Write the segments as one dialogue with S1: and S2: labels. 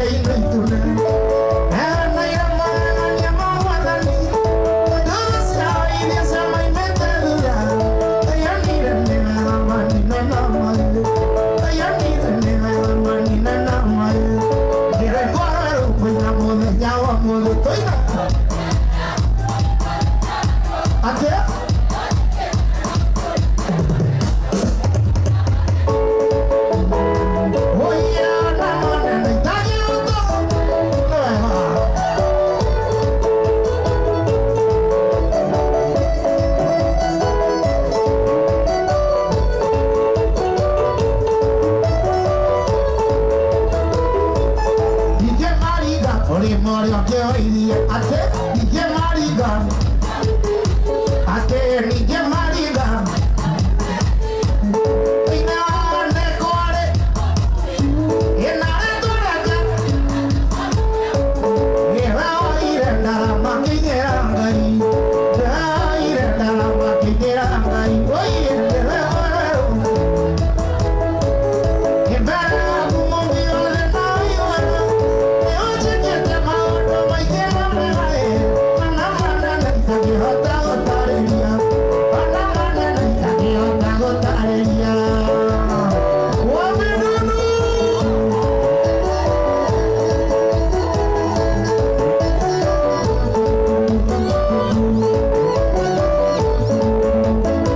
S1: Iria-inĩ itune. Ehenaire magegania ma Mwathani, tondũ thũ ciao iria ciamaimĩte thutha, Ngai onire nĩ wega manine na maĩ. Ngai onire nĩ wega manine na maĩ. Nĩ rwĩmbo rwerũ kũina mũthenya wa ũmũthĩ tũina. Atĩa? Oia na manene itagĩrũtwo. Nĩ wega. Ningĩ maringa mũrĩmo ũrĩa ũngĩ wa iria atĩ ningĩ maringa atĩ ningĩ maringa thĩinĩ wa nĩ kwarĩ ĩna rĩtwa rĩake nĩwe woire ndarama kĩinyĩra Ngai nĩwe woire ndarama kĩinyĩra Ngai oiye nĩwe werũ mbere yaku mũmbi wothe na ũiguano nĩ ũnjĩkĩte maũndũ maingĩ na mega ĩ mana manene itangĩhota gũtarĩria mana manene itangĩhota gũtarĩria Wabidunu.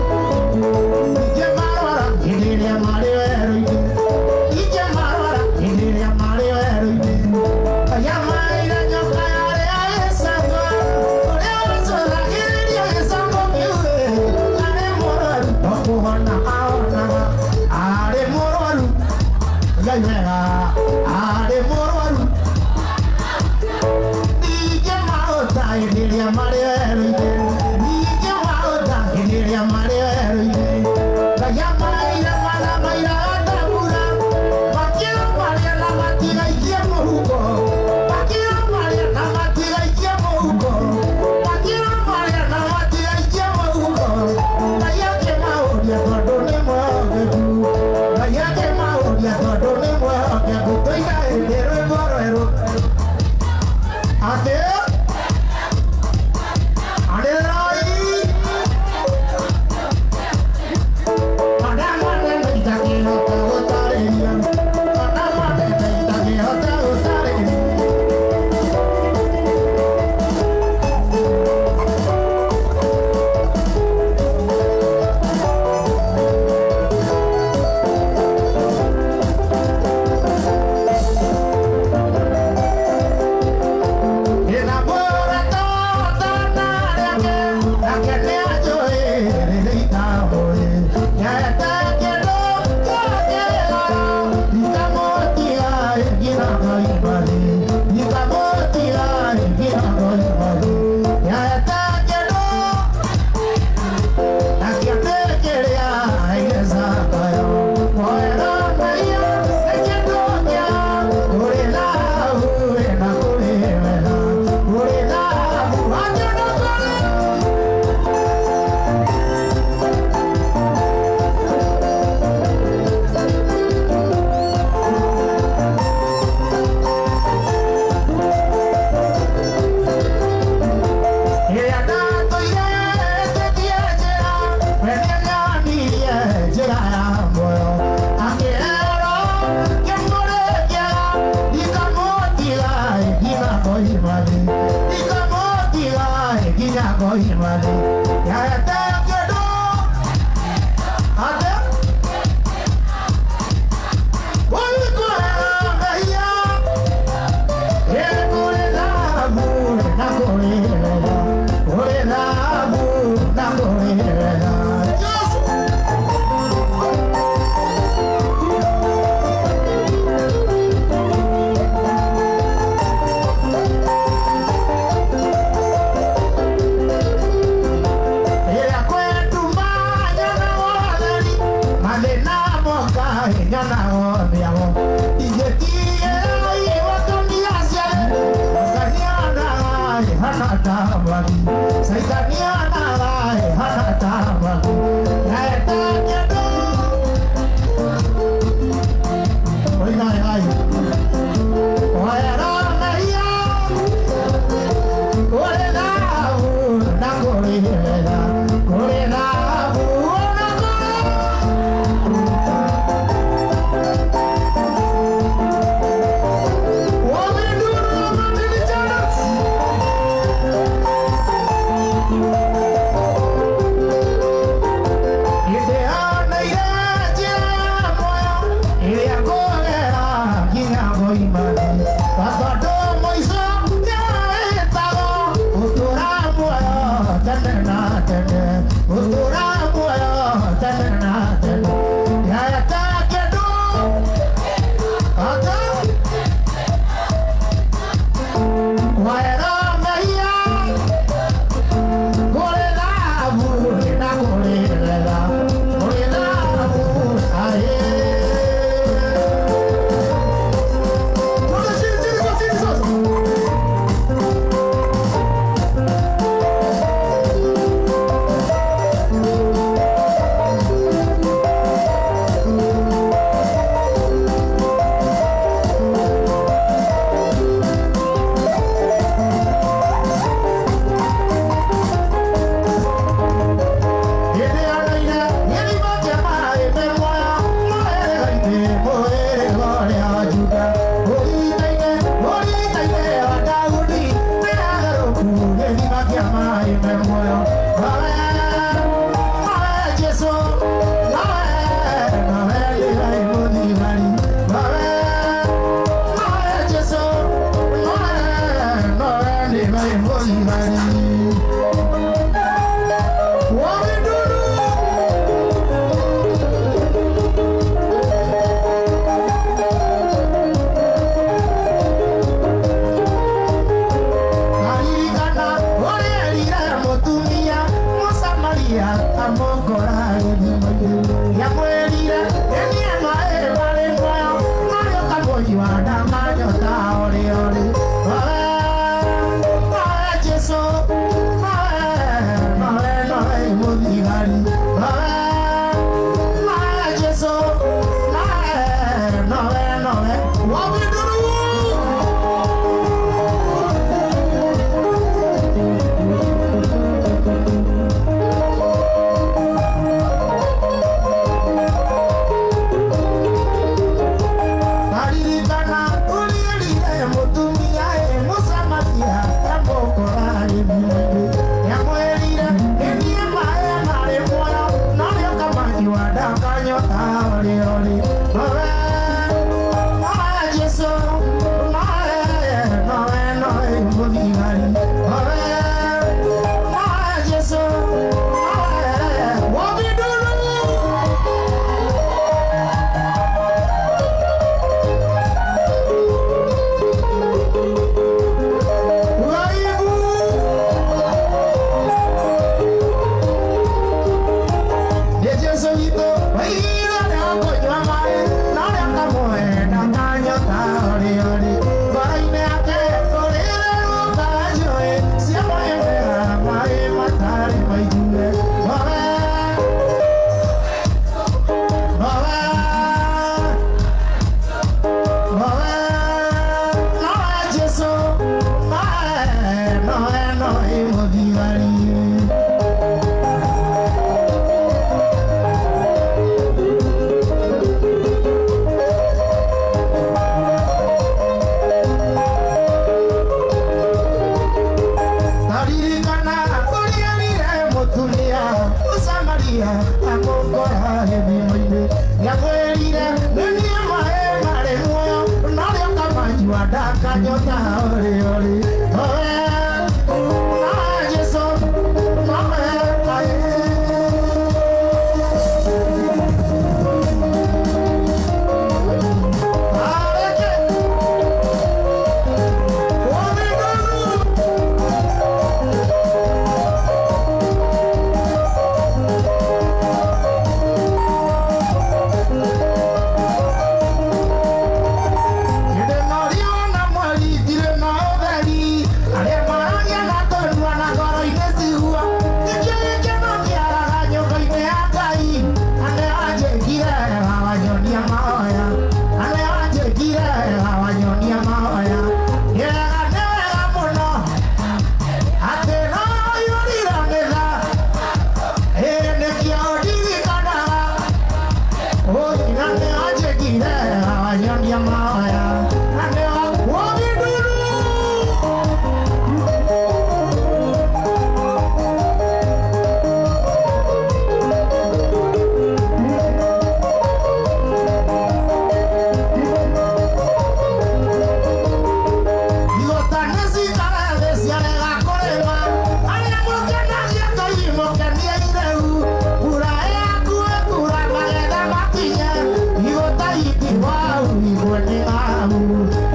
S1: Ningĩ marwara hĩndĩ ĩrĩa marĩ werũ-inĩ ningĩ marwara hĩndĩ ĩrĩa marĩ werũ-inĩ Aya maire nyoka yarĩ ya gĩcango ũrĩa wacũthagĩrĩria gĩcango kĩu arĩ mũrwaru no kũhona ahonaga arĩ mũrwaru Ngai wega arĩ mũrwaru ningĩ mahota hĩndĩ ĩrĩa marĩ werũ-inĩ ningĩ mahota hĩndĩ ĩrĩa marĩ werũ-inĩ Ngai amaheire mana maira ta mbura makĩra marĩa na matigaikie mũhuko makĩra marĩa na matigaikie mũhuko makĩra marĩa na matigaikie mũhuko Ngai akĩmaũria tondũ nĩ mwĩhokeku Ngai akĩmaũria tondũ nĩ mwĩhokeku tũina hĩndĩ rwĩmbo rwerũ atĩ anĩrĩrai Mana manene itangĩhota gũtarĩria mana manene itangĩhota gũtarĩria. Ĩna mũrata tana rĩake nake nĩanjũĩ rĩrĩa itamũĩ nĩahete kĩndũ gĩake goro ndikamũtiga nginya ngoima thĩ ndikamũtiga nginya ngoima thĩ nĩahete kĩndũ nakĩo nĩ kĩrĩa gĩcakayo moero naio nĩ kĩndũ kĩa kũrĩ thahabu na kũrĩ wega kũrĩ thahabu angĩona kũrĩ. Ĩrĩa ndatũire ĩtĩtie njĩra we nĩanyonirie njĩra ya muoyo akĩhero kĩmũrĩ kĩega ndikamũtiga nginya ngoima thĩ ndikamũtiga nginya ngoima thĩ nĩahete kĩndũ atĩ ũikuhera mehia kũrĩ thahabu na kũrĩ wega kũrĩ thahabu na kũrĩ wega Yesu. Ĩrĩa kwenduma nyonaga ũtheri mathĩna moka nyonaga mĩago ingĩtigĩra iwakania ciarĩ ũkanionaga hana. Mũthigari. Wabiduru. Aririkana ũrĩa erire mũtumia Mũsamaria amũkora gĩthima-inĩ. Nĩamwĩrire, "Nĩ niĩ maaĩ marĩ muoyo, na ũrĩa ũkamũnyua ndakanyota orĩ orĩ." Nowe, nowe Jesũ, nowe, nowe, nowe mũthigari. Nowe, nowe Jesũ, nowe, nowe, nowe Wabiduru. Aririkana ũrĩerire mũtumia ĩ Mũsamaria amũkora gĩthima-inĩ. Nĩamwĩrire, "Nĩ niĩ maaĩ marĩ muoyo, na ũrĩa ũkamanyua ndakanyota orĩ orĩ." Nowe, nowe Jesũ, nowe, nowe, nowe mũthigari. Nowe, nowe Jesũ, nowe Wabiduru. Uraibu. Nĩ Jesũ witũ waigire ũrĩa ũkũnyua maĩ na ũrĩa ũkamũhe ndakanyota orĩ orĩ. Ngoro-inĩ yake kũrĩ therũka njũĩ cia maĩ mega, maĩ matarĩ maigue. Nowe, nowe, nowe, nowe Jesũ, nowe, nowe, nowe mũthigari. Aririkana ũrĩa erire mũtumia Mũsamaria amũkora gĩthima-inĩ. Nĩamwĩrire, "Nĩ niĩ maaĩ marĩ muoyo, na ũrĩa ũkamanyua ndakanyota orĩ orĩ." Nowe, nowe Jesũ, nowe aĩ. Areke, Wabiduru. Ndĩ na riũa na mweri, ndirĩ na ũtheri. Arĩa maragia na tũnua na ngoro-inĩ cigua. Nĩkĩo gĩkeno kĩaraga nyũmba-inĩ ya Ngai. Na nĩo anjĩkire wega wanyonia mahoya. Na nĩo anjĩkire wega wanyonia mahoya. Nĩ wega, nĩ wega mũno atĩ no ũiyũrire nĩ tha. Ĩĩ nĩkĩo ndirikanaga. Oi, na nĩo anjĩkire wega wanyonia mahoya. Na nĩo Wabiduru. Igota nĩcikare thĩ ciarega kũrĩma. Arĩa mũkenagia Ngai mũkenie irĩu. Mbura yaku ĩkura magetha makinye. Igota itiwau igwe nĩ ng'au.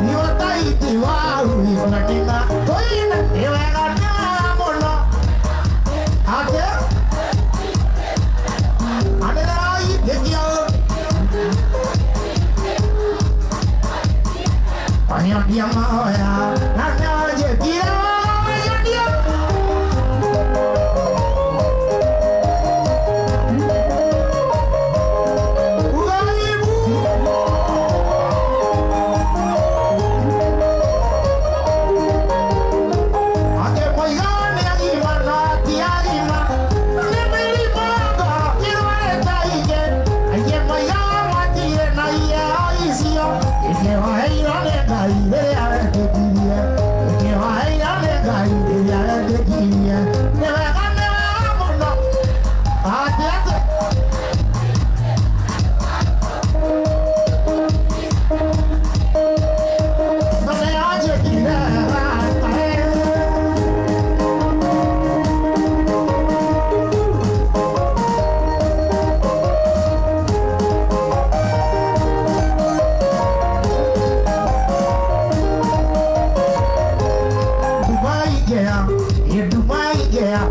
S1: Igota itiwau igwe nĩ ng'au. Tũine nĩ wega, nĩ wega mũno. Atĩ? Anĩrĩrai nĩkĩo wanyonia mahoya na nĩwanjĩkire wega wanyonia. Uraibu. Akĩmũiga nĩ agima no ti agima. Nĩ mĩrimũ ya ngoro ĩrwarĩte aingĩ. Aingĩ moigaga matirĩ na iheo icio. Ingĩ waheirwo nĩ Ngai rĩrĩa wetĩkirie.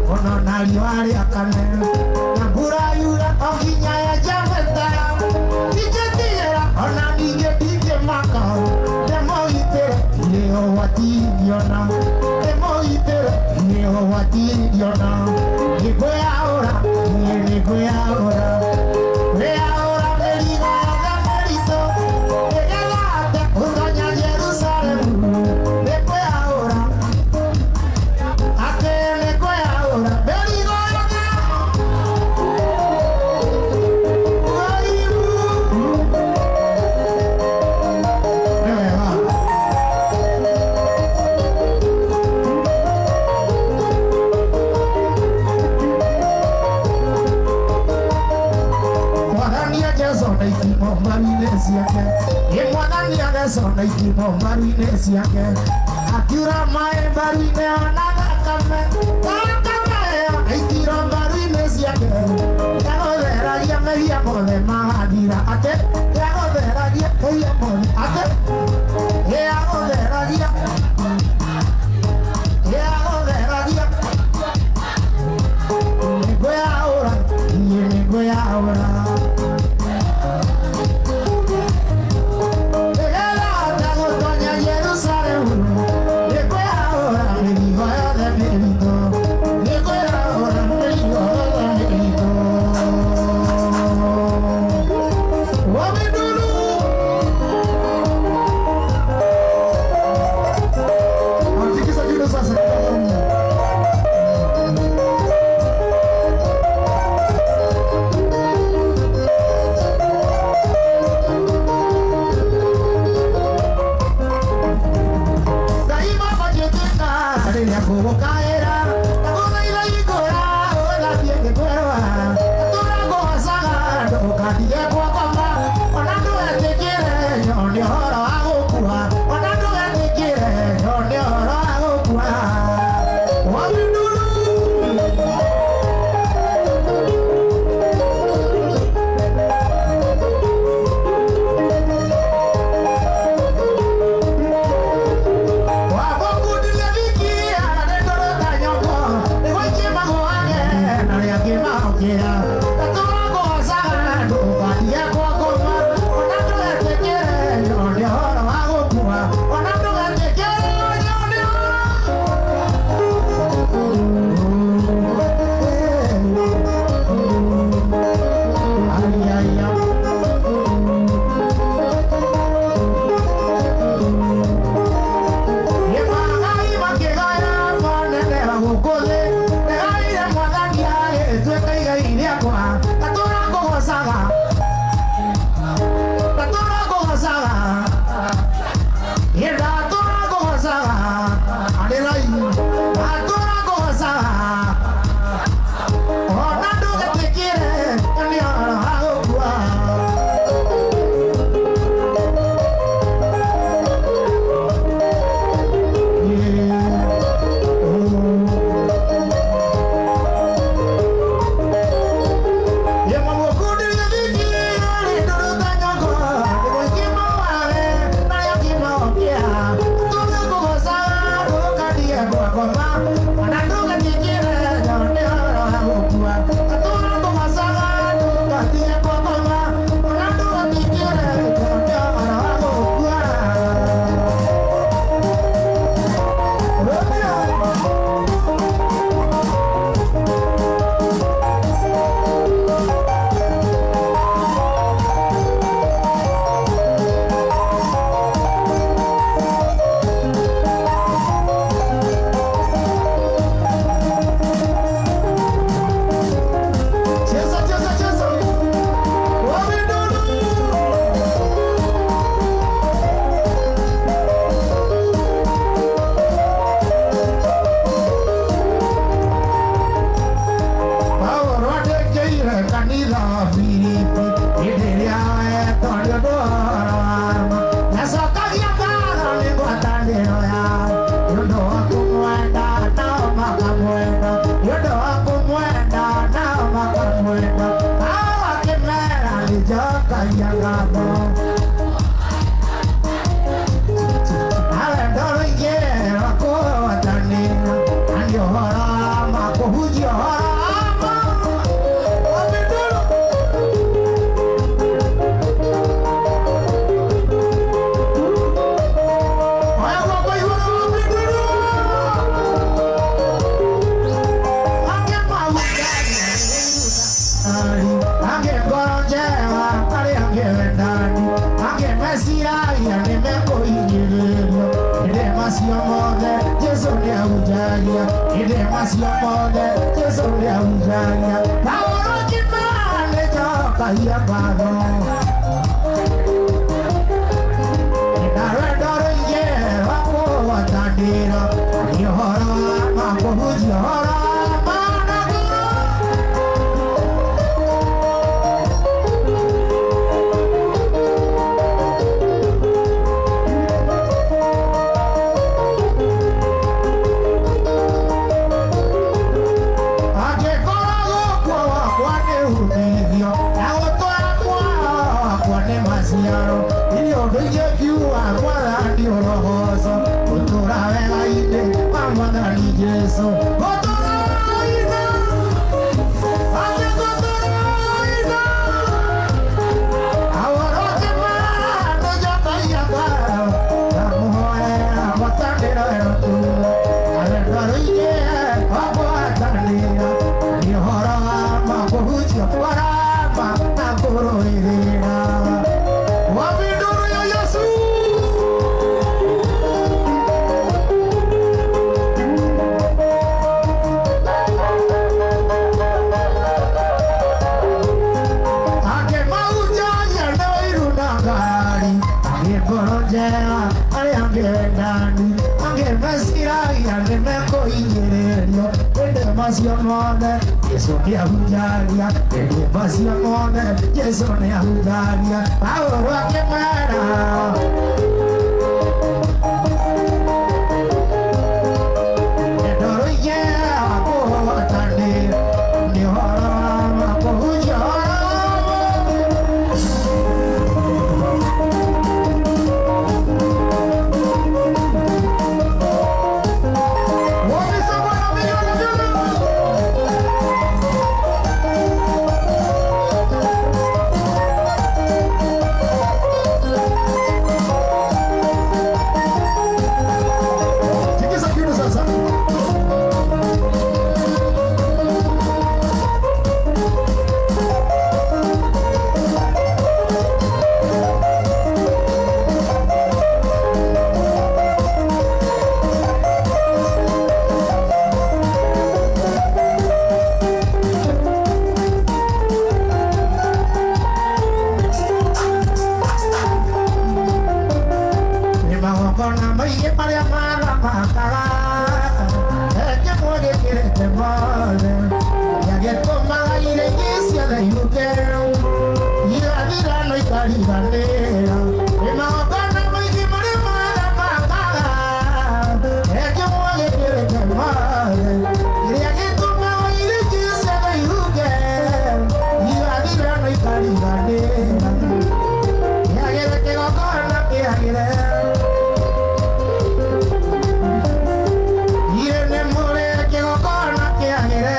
S1: Mũno na riũa rĩakane na mbura yura o nginya yanjameta. Ndingĩtigĩra ona ningĩ ndingĩmaka, ndĩmũgitĩre ndirĩ ũgwati ingĩona, ndĩmũgitĩre ndirĩ ũgwati ingĩona. Nĩngwĩyaũra, niĩ nĩngwĩyaũra, ngwĩyaũra mĩrigo yothe mĩritũ, nĩgetha hote gũtonya Jerusalemu. Nĩngwĩyaũra, atĩ nĩngwĩyaũra mĩrigo yothe. Ũibu. Nĩ wega. Mwathani Jesũ na itimũ mbaru-inĩ ciake, ĩ Mwathani Jesũ na itimũ mbaru-inĩ ciake, akiura maĩ mbaru-inĩ ona thakame, thakame ĩyo ĩitirwo mbaru-inĩ ciake, yagũtheragia mehia mothe magathira, atĩ yagũtheragia mehia mothe, atĩ yagũtheragia, yagũtheragia. Nĩngwĩyaũra, niĩ nĩngwĩyaũra. Nĩgetha hote gũtonya Jerusalemu, nĩngwĩyaũra mĩrigo yothe mĩritũ, nĩngwĩyaũra mĩrigo yothe mĩritũ. Wamindulu. Tikisa kiuno sasa kidogo. Daima bajĩtĩka rĩrĩa ngũgũkaĩra, ndagũthaitha hingũra ũthathiĩ ngĩkwĩrora. Ndũra ngũgocaga ndũkandige gwakoma, ona ndũgetĩkĩre nyone ũhoro wa gũkua, ona ndũgetĩkĩre nyone ũhoro wa gũkua. Wamindulu. Wagokundirie wiki, nĩ ndũrũ mothe Jesu nĩahunjagia hĩndĩ macio mothe Jesu nĩahunjagia Paulo kĩmera nĩnjokagia ngatho Ndarwendo rũingĩ rwa kũgwatanĩra nĩ ũhoro wa ma kũhunjia ũhoro wa ma na ngoro. Angĩkorwo gũkua gwakwa nĩ uumithio na gũtũũra gwakwa nĩ maciaro, niĩ ũndũ ingĩkiuga Mwathani ũrogoco, gũtũũra wega-inĩ wa Mwathani Jesũ. Gũtũũra wega-inĩ, atĩ gũtũũra wega-inĩ, aworo kĩmera nĩnjokagia ngatho, ndamũhoera ngwatanĩro ĩno tu, arwendo rũingĩ rwa kũgwatanĩra, nĩ ũhoro wa ma kũhunjia ũhoro wa ma na kũrũĩrĩra. Wapi nduru ya Yesu? Akĩmahunjagia na ũiru na ngarari, agĩkorwo njera arĩa angĩ wendani, angĩ meciragia nĩmekũhinyĩrĩrio, ĩndĩ macio mothe Jesũ nĩahunjagia, ĩndĩ macio mothe Jesũ nĩahunjagia. Paulo akĩmera Rwendo rũingĩ rwa kũhotanĩra, nĩ ũhoro wa ma kũhunjia ũhoro wa ma. Tikisa kiuno sasa. Nĩ magongona maingĩ marĩa mathamakaga kĩmwe gĩkĩrĩte mothe kĩrĩa gĩtũmaga irio ingĩ ciothe ihuke irathira no ikariganĩra. Nĩ magongona maingĩ marĩa mathamakaga kĩmwe gĩkĩrĩte mothe kĩrĩa gĩtũmaga irio ingĩ ciothe ihuke irathira no ikariganĩra. Kĩagĩre kĩgongona kĩagĩre Irĩ nĩ mũrĩ kĩgongona kĩagĩre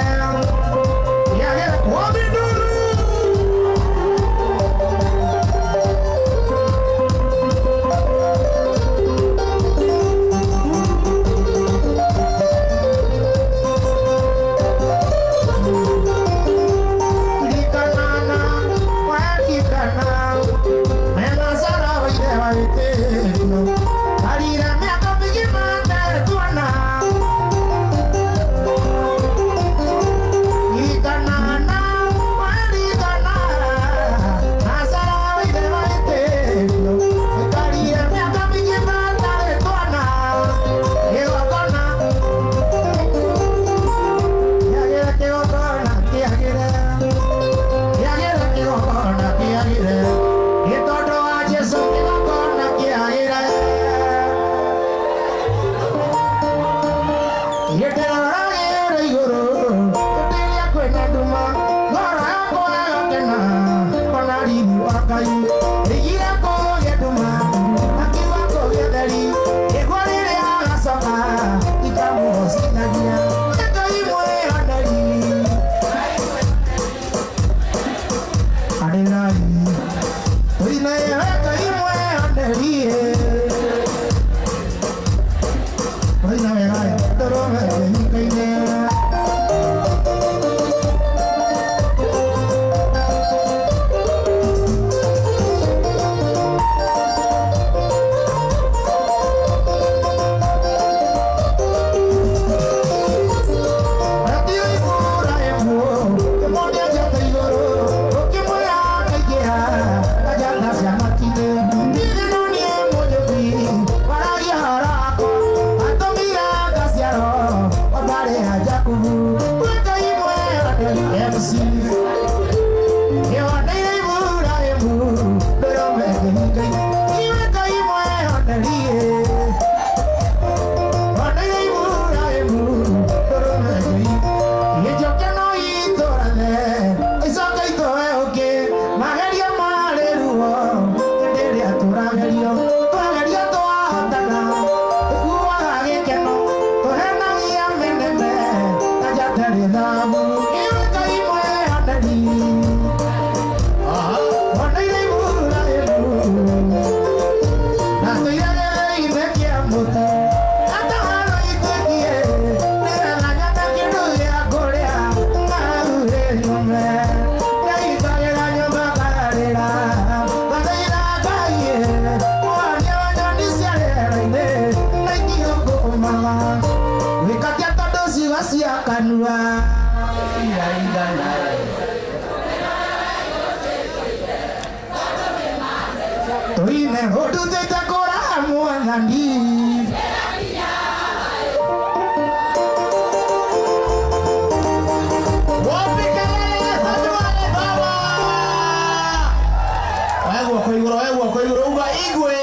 S1: kĩagĩre wabinduru. Ririkanana waririkana mena Sara wa ithe wa wĩtĩkio arira mĩaka mĩgima ndetuona. Ririkanana waririkana na Sara wa ithe wa wĩtĩkio aikarire mĩaka mĩgima ndetuona. Kĩgongona kĩagĩre kĩgongona kĩagĩre kĩagĩre kĩgongona kĩagĩre nĩ tondũ wa Jesũ kĩgongona kĩagĩre. Gĩndĩroragĩra igũrũ hĩndĩ ĩrĩa kwĩna nduma ngoro yakwa ĩgakena ona riri wa Ngai ĩigire kũgĩa nduma akiuga kũgĩa theri ĩgwa rĩrĩa agacoka ikamũgocithagia Ngai mwĩoneri Anĩrai tũinĩre Ngai mwĩoneri. Tũina wega ndũrũme. Ndũremaga wĩkatia tondũ ciugo cia kanua iraringana. Tũine ũndutĩte kũraha Mwathani.
S2: Wapi kelele ya Sami wa Gĩthomo? Oya guoko igũrũ, oya guoko igũrũ, uga igwe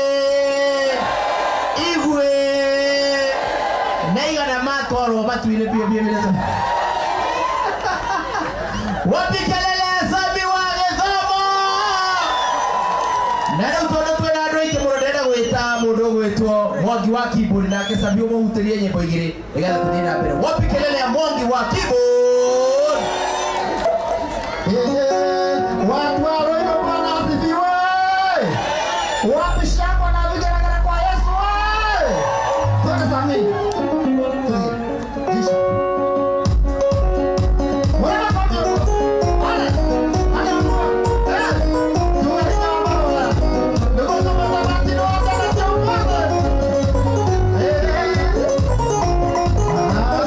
S2: igwe na igana matwarwo matu-inĩ biũ biũ biũ. Wapi kelele ya Sami wa Gĩthomo? Na rĩu tondũ twĩna andũ aingĩ mũno, ndĩrenda gwĩta mũndũ ũgwĩtwo Mwangi wa keyboard, nake Sami ũmũhutĩrie nyĩmbo igĩrĩ nĩgetha tũthiĩ na mbere. Wapi kelele ya Mwangi wa keyboard?
S1: Watu wa Ruiru, Bwana asifiwe. Wapi shangwe na vigelegele kwa Yesu we? Twende Sami. Twende. Jisha. Wewe kwa Ale. Ale mwa. Eh. Tuwe na baba. Ndio kama bati no atana cha mwana. Eh. Ah.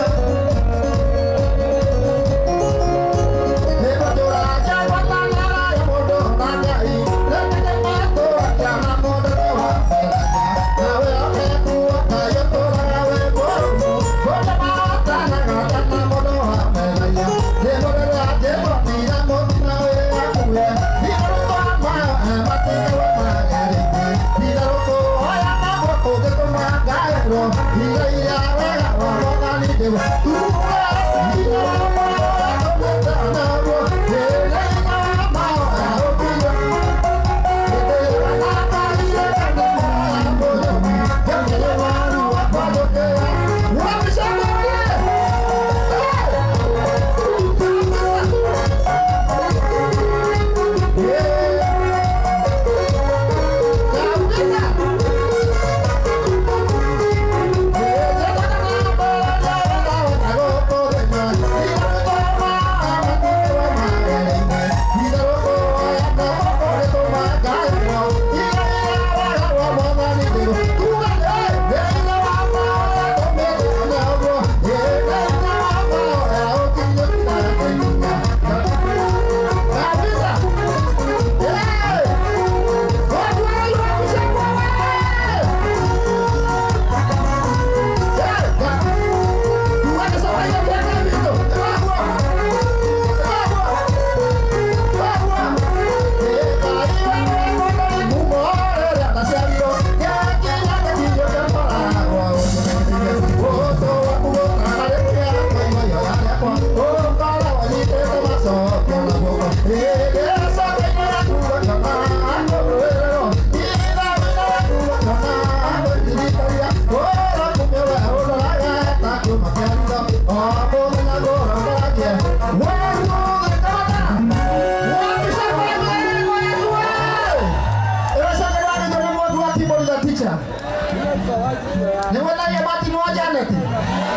S1: Nĩmwenaria Martin wa Janet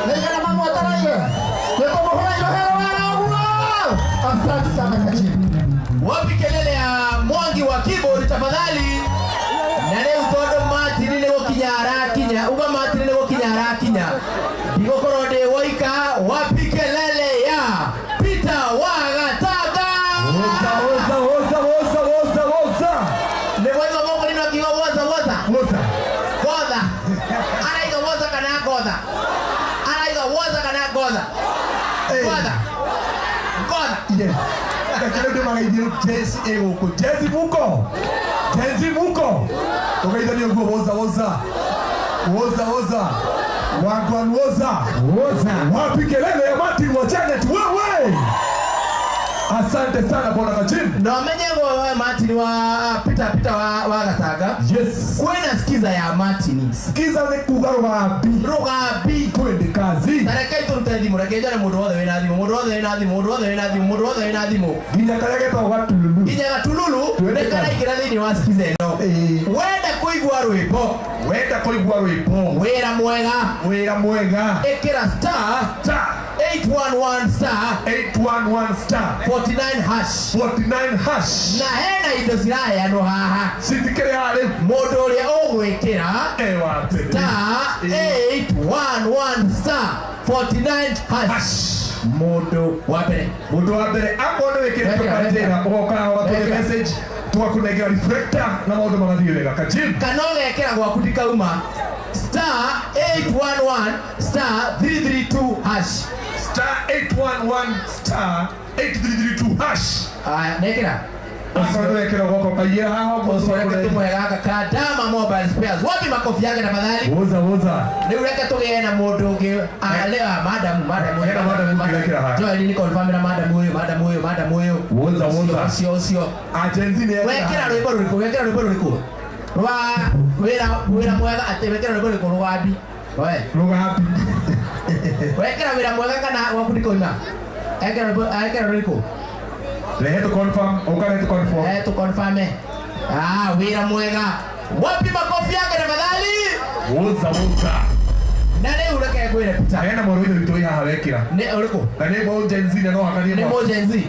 S1: nĩigana mamwataraire nĩkũmũhũra irohero wega ũguo. Asante sana Kachini.
S2: Wapi kelele ya Mwangi wa keyboard tafadhali? Na rĩu tondũ Martin nĩ gũkinya arakinya, uga Martin nĩ gũkinya arakinya, ndigũkorwo ndĩ woika. Wapi kelele ya Peter wa Gatanga?
S3: Woza, woza, woza, woza, woza, woza.
S2: Nĩ waigua mũkũrinũ akiuga woza woza?
S3: Woza.
S2: Gotha araiga woza kana ngotha? Araiga woza kana ngotha? Gotha, ngotha.
S3: Yes. Reke rĩu ndĩmageithie Gen Z ĩ gũkũ. Gen Z muko? Gen Z muko? Tũgeithanie ũguo, woza woza. Woza woza. Wagwan woza.
S2: Woza.
S3: Wapi kelele ya Martin wa Janet wewe? Asante sana bwana Kachim.
S2: Na ũmenye we Martin wa Peter, Peter wa Gatanga.
S3: Yes.
S2: Kwĩna skiza ya Martin.
S3: Skiza nĩ kuga rũgambi.
S2: Rũgambi.
S3: Twende kazi.
S2: Ta reke tũrute thimũ, reke njone mũndũ wothe wĩna thimũ, mũndũ wothe wĩna thimũ, mũndũ wothe wĩna thimũ, mũndũ wothe wĩna thimũ.
S3: Nginya karĩa getagwo gatululu.
S2: Nginya gatululu.
S3: Twende
S2: nĩ
S3: kazi.
S2: karaingĩra thĩinĩ wa skiza ĩno.
S3: Ĩĩ.
S2: Wenda kũigua rwĩmbo
S3: Wenda kũigua rwĩmbo
S2: Wĩra Mwega,
S3: Wĩra Mwega,
S2: ĩkĩra star
S3: star.
S2: 811 star
S3: 811 star
S2: 49 hash.
S3: 49 hash.
S2: Na hena indo ciraheanwo haha.
S3: Citikĩrĩ harĩ.
S2: Mũndũ ũrĩa ũgwĩkĩra
S3: Ewa atĩrĩ.
S2: star 811 star 49 hash.
S3: Hash.
S2: Mũndũ wa mbere.
S3: Mũndũ wa mbere akorwo nĩ wĩkĩrĩtwo
S2: Wekĩra,
S3: kanjĩra ũgoka ũgatũhe
S2: Wekĩra.
S3: message tũgakũnengera reflector na maũndũ magathiĩ wega kajim.
S2: Kana ũgekĩra gwaku ndikauma star 811 star 332 hash.
S3: Star 811 star 8332 hash.
S2: Aya, nekĩra.
S3: Akorwo nĩ wekĩra ũgoka ũkaiyĩra haha ũguo
S2: Ũcio reke
S3: tũgakũnengera.
S2: tũmũhe gaka ka Dama Mobile Spares. Wapi makofi yake tafadhali?
S3: Woza woza.
S2: Rĩu reke tũgĩe na mũndũ ũngĩ. Ah, leo madam, madam.
S3: Hena madam ũngĩ wekĩra haha.
S2: Joel ni confirm na madam ũyũ, madam ũyũ, madam ũyũ.
S3: Woza woza.
S2: Ũcio ũcio.
S3: Agenzi nĩ
S2: Wekĩra rwĩmbo rũrĩkũ? Wekĩra rwĩmbo rũrĩkũ? Rwa wĩra wĩra mwega atĩ wekĩra rwĩmbo rũrĩkũ rũgambi? We.
S3: Rũgambi.
S2: Wekĩra wĩra mwega kana gwaku ndikoima? Ekĩra rwĩmbo ekĩra rũrĩkũ?
S3: Rehe tũ confirm, ũka rehe tũ confirm.
S2: Eh, tu confirm. Ah, wĩra mwega. Wapi makofi yake tafadhali?
S3: Woza woza.
S2: Na rĩu reke ngwĩre Peter.
S3: Hena mũrũ ithe witũ wĩ haha wekĩra.
S2: Nĩ ũrĩkũ?
S3: Na nĩ mũ Gen Z na no akanie
S2: Nĩ
S3: mwaki.
S2: mũ Gen Z.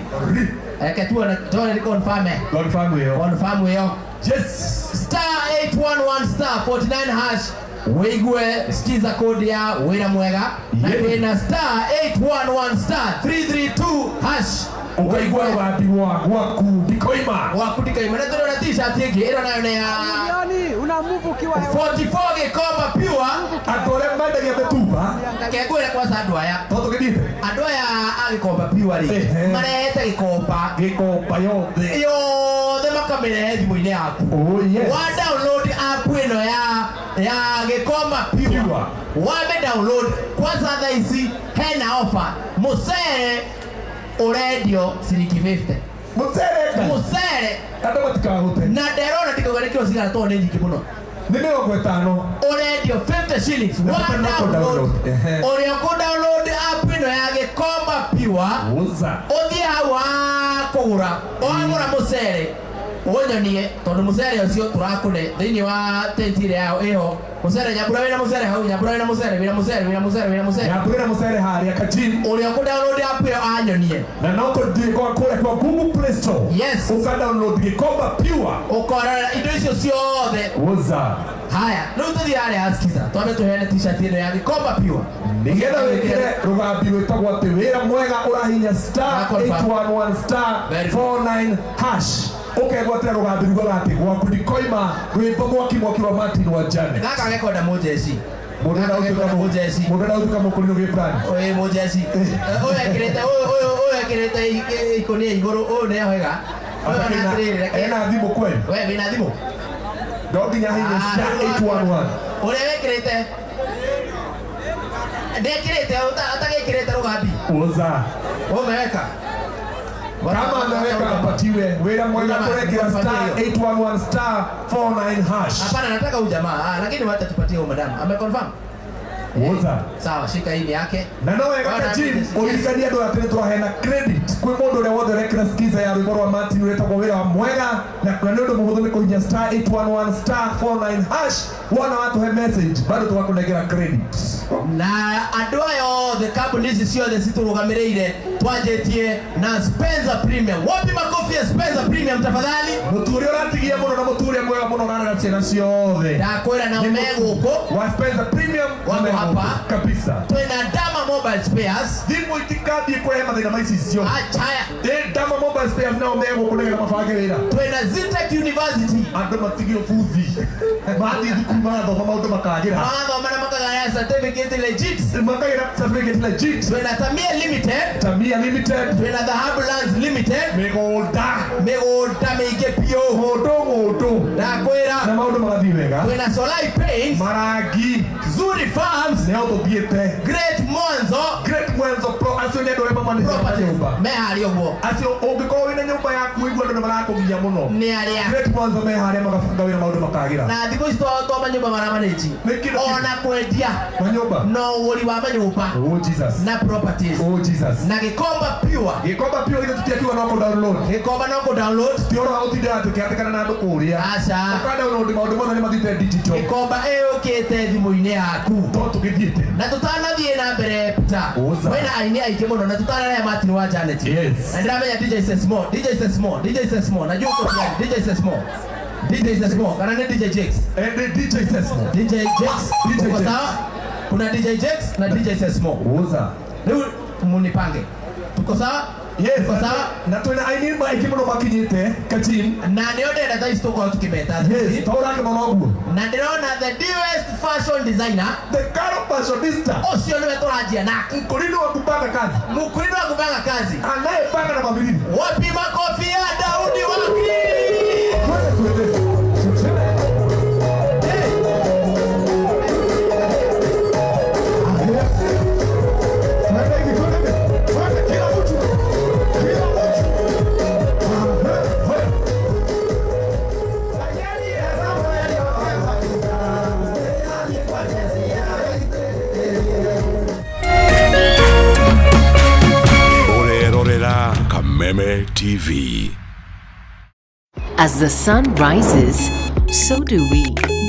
S2: Reke tuone tuone ni confirm.
S3: Confirm ĩyo.
S2: Confirm ĩyo.
S3: Yes.
S2: Star 811 star 49 hash. Wĩigue skiza code ya wĩra mwega. Na
S3: Yeah.
S2: twĩna star 811 star 332 hash.
S3: Ũkaigua rũgambi rwa gwaku ndikoima.
S2: Gwaku ndikaima. Na tũrona t-shirt ĩngĩ ĩno nayo nĩ ya
S4: Milioni una move ukiwa hewani.
S2: 44 Gĩkomba Pure.
S3: Andũ arĩa mendagia mĩtumba
S2: Reke ngwĩre kwanza andũ aya.
S3: to tũgĩthiĩte
S2: Andũ aya a Gĩkomba Pure rĩ,
S3: Ehe.
S2: marehete gĩkomba
S3: gĩkomba yothe.
S2: yothe makamĩrehe thimũ-inĩ yaku.
S3: Oh yes.
S2: Wa download app ĩno ya ya Gĩkomba Pure.
S3: Pure.
S2: Wambe download kwanza thaa ici hena offer mũcere ũrendio ciringi 50.
S3: Mũcere Ngai.
S2: Mũcere
S3: Andũ matikahũte.
S2: na nderona ndikauga nĩ kiro cigana tondũ nĩ nyingĩ mũno.
S3: Nĩ 50.
S2: Ũrendio 50 shillings.
S3: Na
S2: Wa
S3: bata no
S2: download
S3: kũ-download. Ehe.
S2: ũrĩa ũkũ download app ĩno ya Gĩkomba Pure
S3: Woza.
S2: ũthiĩ hau wa kũgũra wagũra mũcere ũnyonie tondũ mũcere ũcio tũrakũne thĩinĩ wa tenti ĩrĩa yao ĩho mũcere nyambura wĩna mũcere hau nyambura wĩna mũcere wĩna mũcere wĩna mũcere wĩna mũcere
S3: Nyambũrĩra mũcere harĩa kajim.
S2: ũrĩa ũkũ download app ĩyo anyonie
S3: Na no kũthiĩ kwa kũrĩa kwa Google Play Store.
S2: Yes.
S3: Ũka download Gĩkomba Pure.
S2: ũkorora indo icio ciothe
S3: Woza.
S2: haya rĩu tũthiĩ harĩa askiza twambe tũheane t-shirt ĩno ya Gĩkomba Pure
S3: Nĩgetha wĩkĩre rũgambi rwĩtagwo atĩ wĩra mwega ũrahinya star
S2: Na confirm.
S3: 811 star
S2: Very good.
S3: 49 hash ũkegwatĩra rũgambi rugaga atĩ gwaku ndikoima rwĩmbo mwaki mwaki rwa Martin wa Janet.
S2: Gaka gekonda mũjeci.
S3: Mũndũ
S2: Gaka
S3: ũrĩa
S2: gekonda
S3: ũtuĩka
S2: mũjeci.
S3: mũndũ ũrĩa ũtuĩka mũkũrinũ gĩ brand.
S2: Ũyũ mũjeci ũyũ ekĩrĩte ũyũ ũyũ ũyũ ekĩrĩte ikũnia igũrũ ũyũ nĩ ahoiga ũyũ ona atĩrĩrĩ reke
S3: Ena thimũ kweli.
S2: we wĩna thimũ.
S3: No nginya hinya
S2: Ah,
S3: star 811.
S2: Ũrĩa wĩkĩrĩte ndekĩrĩte atagĩkĩrĩte rũgambi.
S3: Woza.
S2: Umeweka.
S3: Kama ameweka apatiwe wĩra mwega
S2: Kama-
S3: kũrekera star 811 star 49 hash.
S2: Hapana, nataka huyu jamaa. Ah, lakini wacha tupatie huyu madam. Ameconfirm.
S3: Woza.
S2: Sawa, shika hii ni yake.
S3: Na no wega
S2: Bwana,
S3: kajim
S2: yes.
S3: ũririkanie andũ atĩ nĩtwaheana credit kwĩ mũndũ ũrĩa wothe ũrekĩra skiza ya rwĩmbo rwa Martin rwĩtagwo wĩra wa mwega na na nĩ ũndũ mũhũthũ nĩ kũhinya star 811 star 49 hash wona watũhe message bado tũgakũnengera credit.
S2: Na andũ aya othe kambuni ici ciothe citũrũgamĩrĩire twanjĩtie na Spencer Premium. Wapi makofi ya Spencer Premium tafadhali?
S3: Mũtu ũrĩa ũratigia mũno na mũtu ũrĩa mwega mũno ũrarera ciana ciothe
S2: Ndakwĩra nao me gũkũ.
S3: wa Spencer Premium
S2: Wako
S3: me gũkũ
S2: hapa.
S3: kabisa.
S2: Twĩna Dama Mobile Spares.
S3: Thimũ itikambie kũrehe mathĩna ma icicio.
S2: Achaya.
S3: Ĩ Dama Mobile Spares nao me gũkũ nĩgetha mabange wĩra.
S2: Twĩna Zitec University.
S3: Andũ matigio buthi mathiĩ thukuru magathoma maũndũ makagĩra.
S2: Magathoma na makagaya certificate legit.
S3: Makagĩra certificate legit.
S2: Twĩna Tamia Limited.
S3: Tamia Limited.
S2: Twĩna Dhahabu Lands Limited.
S3: Mĩgũnda.
S2: Mĩgũnda mĩingĩ biũ.
S3: Mũndũ mũndũ.
S2: Ndakwĩra.
S3: Na maũndũ magathiĩ wega.
S2: Twĩna Solai Paints.
S3: Marangi.
S2: Zuri Farms.
S3: Nĩho tũthiĩte.
S2: Great Mwanzo.
S3: Great Mwanzo Pro acio nĩ andũ arĩa mamanĩte
S2: Properties.
S3: nyũmba.
S2: Me harĩa ũguo.
S3: Acio ũngĩkorwo wĩna nyũmba yaku ũigua andũ nĩ marakũgia mũno.
S2: Nĩ arĩa.
S3: Great Mwanzo me harĩa magabanga wĩra maũndũ makagĩra.
S2: Na thikũ ici to manyũmba maramanĩji.
S3: Nĩ kĩndũ kĩmwe.
S2: Ona kwendia.
S3: Manyũmba.
S2: No ũgũri wa manyũmba.
S3: Oh Jesus.
S2: Na properties.
S3: Oh Jesus.
S2: Na Gĩkomba Pure.
S3: Gĩkomba Pure ithuĩ tũtiakiuga no kũ download.
S2: Gĩkomba no kũ download.
S3: Ti ũhoro wa gũtindĩra tũkĩhatĩkana na andũ kũrĩa.
S2: Aca.
S3: Ũka download maũndũ mothe nĩ mathiĩte digital.
S2: Gĩkomba ĩyũkĩte thimũ-inĩ yaku. Yaku.
S3: To tũgĩthiĩte.
S2: Na tutanathiĩ na mbere, Peter,
S3: Uza.
S2: kwĩna aini aingĩ mũno na tutanarehe Martin wa Janet.
S3: Yes.
S2: Na ndĩramenya DJ Sesmo, DJ Sesmo, DJ Sesmo, najua uko tayari. DJ Sesmo, DJ Sesmo, kana ni DJ Jakes?
S3: And the DJ Sesmo.
S2: DJ Jakes.
S3: DJ
S2: Uko
S3: Jakes.
S2: sawa? Kuna DJ Jakes na DJ Sesmo.
S3: Uza.
S2: Rĩu munipange, tuko sawa?
S3: Yes.
S2: Tuko sawa.
S3: Na twĩna aini aingĩ mũno makinyĩte kachim.
S2: Na nĩo ndĩrenda thaa ici tũkorwo tũkĩmeta.
S3: Yes, ta ũrakĩmona ũguo.
S2: Na ndĩrona the newest fashion designer.
S3: The Caro fashionista.
S2: Ũcio nĩwe tũranjia nake.
S3: Mkulini wa kupanga kazi.
S2: Mkulima wa kupanga kazi.
S3: Anayepanga na mabilini.
S2: Wapi makofi ya Daudi Wakili?
S3: Twende, twende. Twende hivi, twende hivi. Twende kila mtu. Kila mtu.
S5: Orerorera Kameme TV.
S6: As the sun rises, so do we,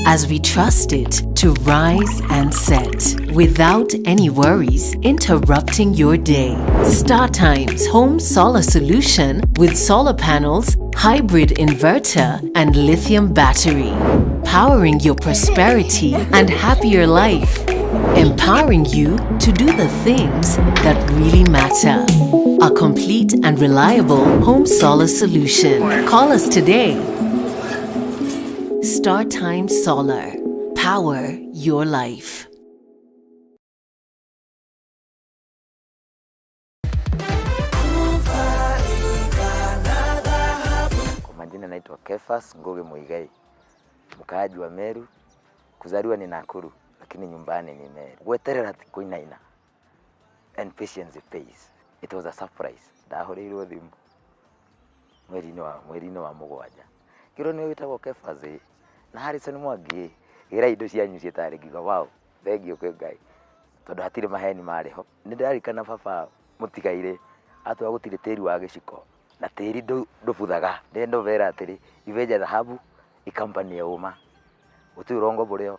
S6: as we trust it to rise and set without any worries interrupting your day. StarTimes Home Solar Solution with solar panels, hybrid inverter, and lithium battery, powering your prosperity and happier life, empowering you to do the things that really matter. A complete and reliable home solar solution. Call us today. StarTime Solar. Power your life.
S7: Kwa majina naitwa Kefas Ngugi Muigai, mkaaji wa Meru. Kuzaliwa ni Nakuru, lakini nyumbani ni Meru. Gweterera ti kuinaina and patience pays. It was a surprise. Ndahũrĩirwo thimũ mweri-inĩ wa mũgwanja, kĩrwo nĩ wĩtagwo Kefas ĩ na Harrison Mwangi ĩ gĩra indo cianyu ciĩtarĩ. Ngiuga wow, thengiũ kwĩ Ngai tondũ hatirĩ maheni marĩ ho. Nĩ ndĩrarikana baba mũtigairĩ atwĩra gũtirĩ tĩri wa gĩciko na tĩri ndũbuthaga. Ndĩndũbera atĩrĩ ibenja thahabu ikampani ya ũma gũtirĩ ũrongo bũrĩo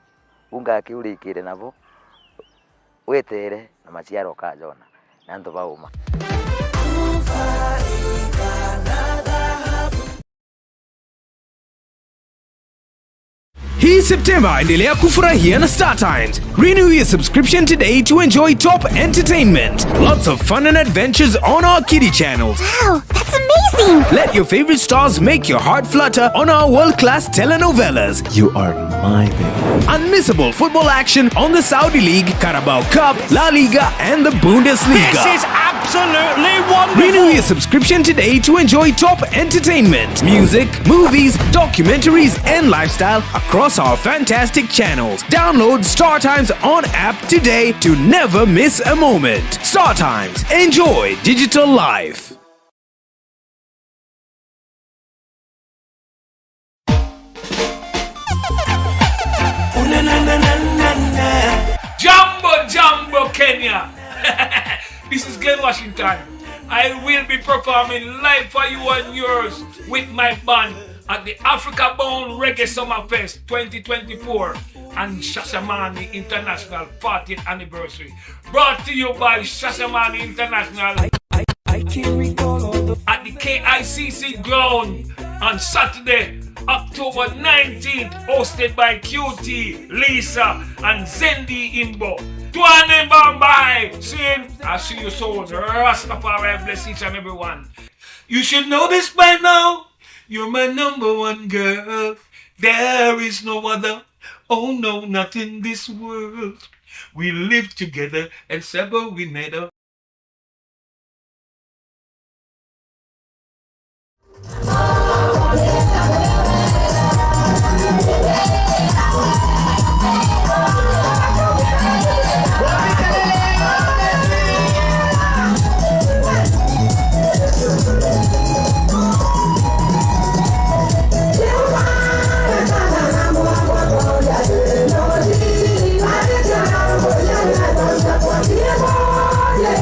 S7: ungake ũrĩkĩre nabo wetere na maciaro ũkanjona na antũ ba ũma.
S8: Hii September endelea kufurahia na Star Times. Renew your subscription today to enjoy top entertainment, lots of fun and adventures on our kiddie channels.
S9: Wow, that's amazing!
S8: Let your favorite stars make your heart flutter on our world-class telenovelas.
S10: You are my baby.
S8: Unmissable football action on the Saudi League, Carabao Cup, La Liga, and the Bundesliga.
S11: This is absolutely wonderful!
S8: Renew your subscription today to enjoy top entertainment, music, movies, documentaries, and lifestyle across our fantastic channels. Download Star Times on app today to never miss a moment. Star Times, enjoy digital life.
S11: Jambo, Jambo, Kenya! This is Glenn Washington. I will be performing live for you and yours with my band at the Africa Bound Reggae Summer Fest 2024 and Shashamane International 40th Anniversary. Brought to you by Shashamane International at the KICC ground on Saturday, October 19th, hosted by QT, Lisa, and Zendi Imbo. Tuane Bombay! Soon, I'll see you soon. Rastafari bless each and every one. You should know this by now. You're my number one girl. There is no other. Oh no, not in this world. We live together and sever we never.
S1: Yeah.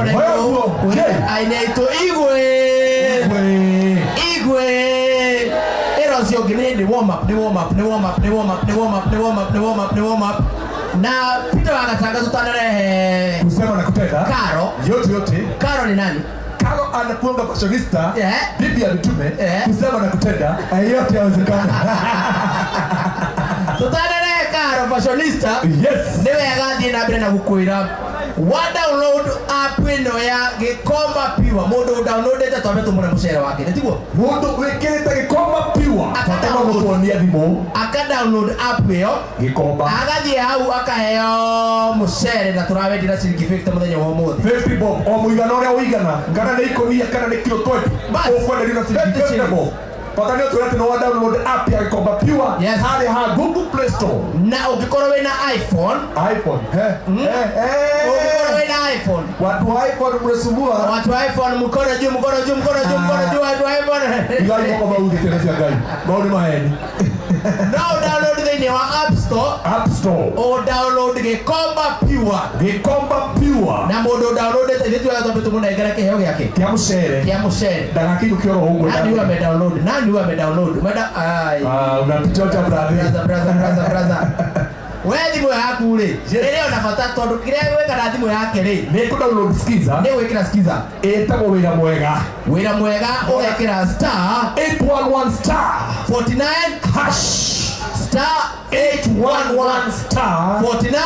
S2: na aini aitũ igwe igwe ĩra ũcio ũngĩ nĩ warm up, nĩ warm up, nĩ warm up, nĩ warm up, nĩ warm up, nĩ warm up, nĩ warm up, nĩ warm up. Na Peter Wagatanga tutanarehe
S3: kusema na kutenda
S2: Karo
S3: yote yote.
S2: Karo ni nani?
S3: Karo anakuanga fashionista, bibi ya mitume, kusema na kutenda yote yawezekana.
S2: Tutanarehe Karo fashionista.
S3: Yes.
S2: Nĩ wega thiĩ na mbere na gũkwĩra wa download app ĩno ya Gikomba Pure. Mũndũ downloadete twambe tũmũre mũcere wake, nĩ tiguo?
S3: Mũndũ wĩkĩrĩte Gikomba Pure bata no gũtuonia thimũ,
S2: aka download app ĩyo
S3: Gikomba,
S2: agathiĩ hau akaheo mũcere na tũrawendia na ciringi 50 mũthenya wa ũmũthĩ.
S3: 50 bob o mũigana ũrĩa ũigana, kana nĩ ikũnia kana nĩ kilo 20, ũkwenderio na ciringi 50 bob. Bata nĩ ũtwĩre atĩ nĩ wa download app ya Gikomba Pure harĩa ha Google Play Store.
S2: Na ũngĩkorwo wĩna iPhone,
S3: iPhone,
S2: ũngĩkorwo wĩna iPhone,
S3: watu wa iPhone mnasumbua.
S2: Watu wa iPhone mkono juu, mkono juu, mkono juu, mkono juu, watu wa iPhone.
S3: Igai moko mauge ciana cia Ngai. Mau nĩ maheni.
S2: No download thĩinĩ wa App Store.
S3: App Store.
S2: O download Gikomba Pure.
S3: Gikomba Pure.
S2: Na mũndũ downloadete ithuĩ tuoya twambe tũmũnengere kĩheo gĩake.
S3: Kĩa mũcere.
S2: Kĩa mũcere.
S3: Ndagakĩinũke oro ũguo.
S2: Nani huyu ame download? Nani huyu ame download? Meda ai.
S3: Ah, unatuchocha brother.
S2: Brother, brother, brother, brother. We thimũ yaku rĩ, ĩrĩ ona bata tondũ kĩrĩa gwĩka na thimũ yake rĩ,
S3: nĩ kũ download Skiza,
S2: nĩ gwĩkĩra Skiza.
S3: Ĩtagwo wĩra mwega.
S2: Wĩra mwega ũgekĩra star
S3: 811 star
S2: 49
S3: hash
S2: star
S3: 811 star
S2: 49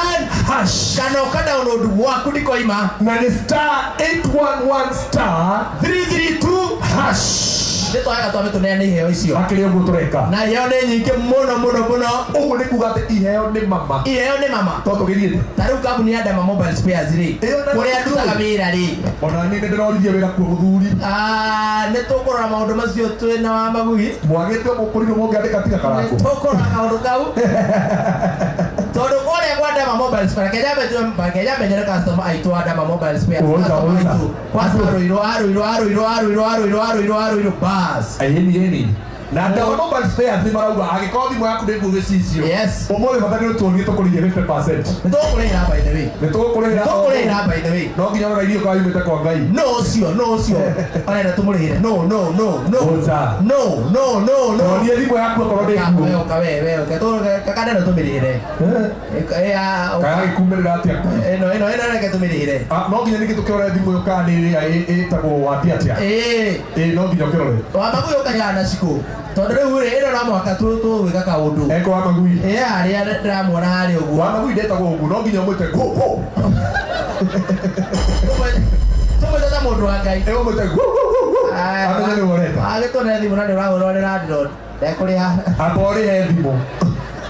S3: hash
S2: kana ũka download gwaku ndikoima
S3: na nĩ star 811 star
S2: 332
S3: hash.
S2: Nĩ twaga twambe tũneane iheo icio.
S3: Makĩria ũguo tũreka.
S2: Na iheo nĩ nyingĩ mũno mũno mũno.
S3: Ũguo nĩ kuga atĩ iheo nĩ mama.
S2: Iheo nĩ mama.
S3: To tũgĩthiĩte.
S2: Ta rĩu kambuni ya Dama Mobile Spares rĩ, kũrĩa ndutaga wĩra rĩ.
S3: Ona niĩ nĩ ndĩroririe wĩra kuo mũthuri.
S2: Nĩ tũkũrora maũndũ macio twĩna wa Magui.
S3: Mwagĩte mũkũrirwo mũngĩandĩka tiga karakũ.
S2: Nĩ tũkũrora kaũndũ kau. Tondũ kũrĩa kwa Dama Mobile Spares, Kenya menyere customer aitũ a Dama Mobile Spares.
S3: Oza, oza.
S2: Kwanza Ruiru, Ruiru, Ruiru, Ruiru, Ruiru, Ruiru, Ruiru, bas.
S3: Yeni, yeni. Na Dama Mobile Spares nĩ marauga angĩkorwo thimũ yaku ndĩkuo gĩcicio.
S2: Yes.
S3: Ũmũthĩ bata nĩ ũtuonie tũkũrĩhie 50%.
S2: Nĩ tũkũrĩhĩra by the way.
S3: Nĩ tũkũrĩhĩra.
S2: Tũkũrĩhĩra by the way.
S3: No nginya ũrora irio kana yumĩte kwa Ngai.
S2: No ũcio, no ũcio. Arenda tũmũrĩhĩre. No, no, no, no.
S3: Oza.
S2: No, no, no, no.
S3: Tuonie thimũ yaku okorwo ndĩkuo.
S2: We ũka, we, we ũka. Kaka no tũmĩrĩhĩre.
S3: Kaya gĩkumĩrĩra atĩa?
S2: Ĩno, ĩno, ĩno reke tũmĩrĩhĩre.
S3: No nginya ningĩ tũkĩrore thimũ ĩyo kana nĩ ĩrĩa ĩtagwo wathi atĩa.
S2: Ĩĩ.
S3: Ĩĩ no nginya ũkĩrore.
S2: Wa Magui ũkaheana na cikũ. Tondũ rĩu rĩ, ĩno no mũhaka tũgwĩka kaũndũ.
S3: Eko wa Magui.
S2: Ĩĩ harĩa ndĩramuona harĩa ũguo.
S3: Wa Magui ndetagwo ũguo, no nginya ũmwĩte go go.
S2: Tũmwĩte ta mũndũ wa Ngai.
S3: Ĩĩ ũmwĩte go go go go. Amenye nĩ ũreta.
S2: Agĩtũne thimũ na nĩ ũrahũrwo nĩ landlord. Ndekũrĩha.
S3: Amba ũrĩhe thimũ.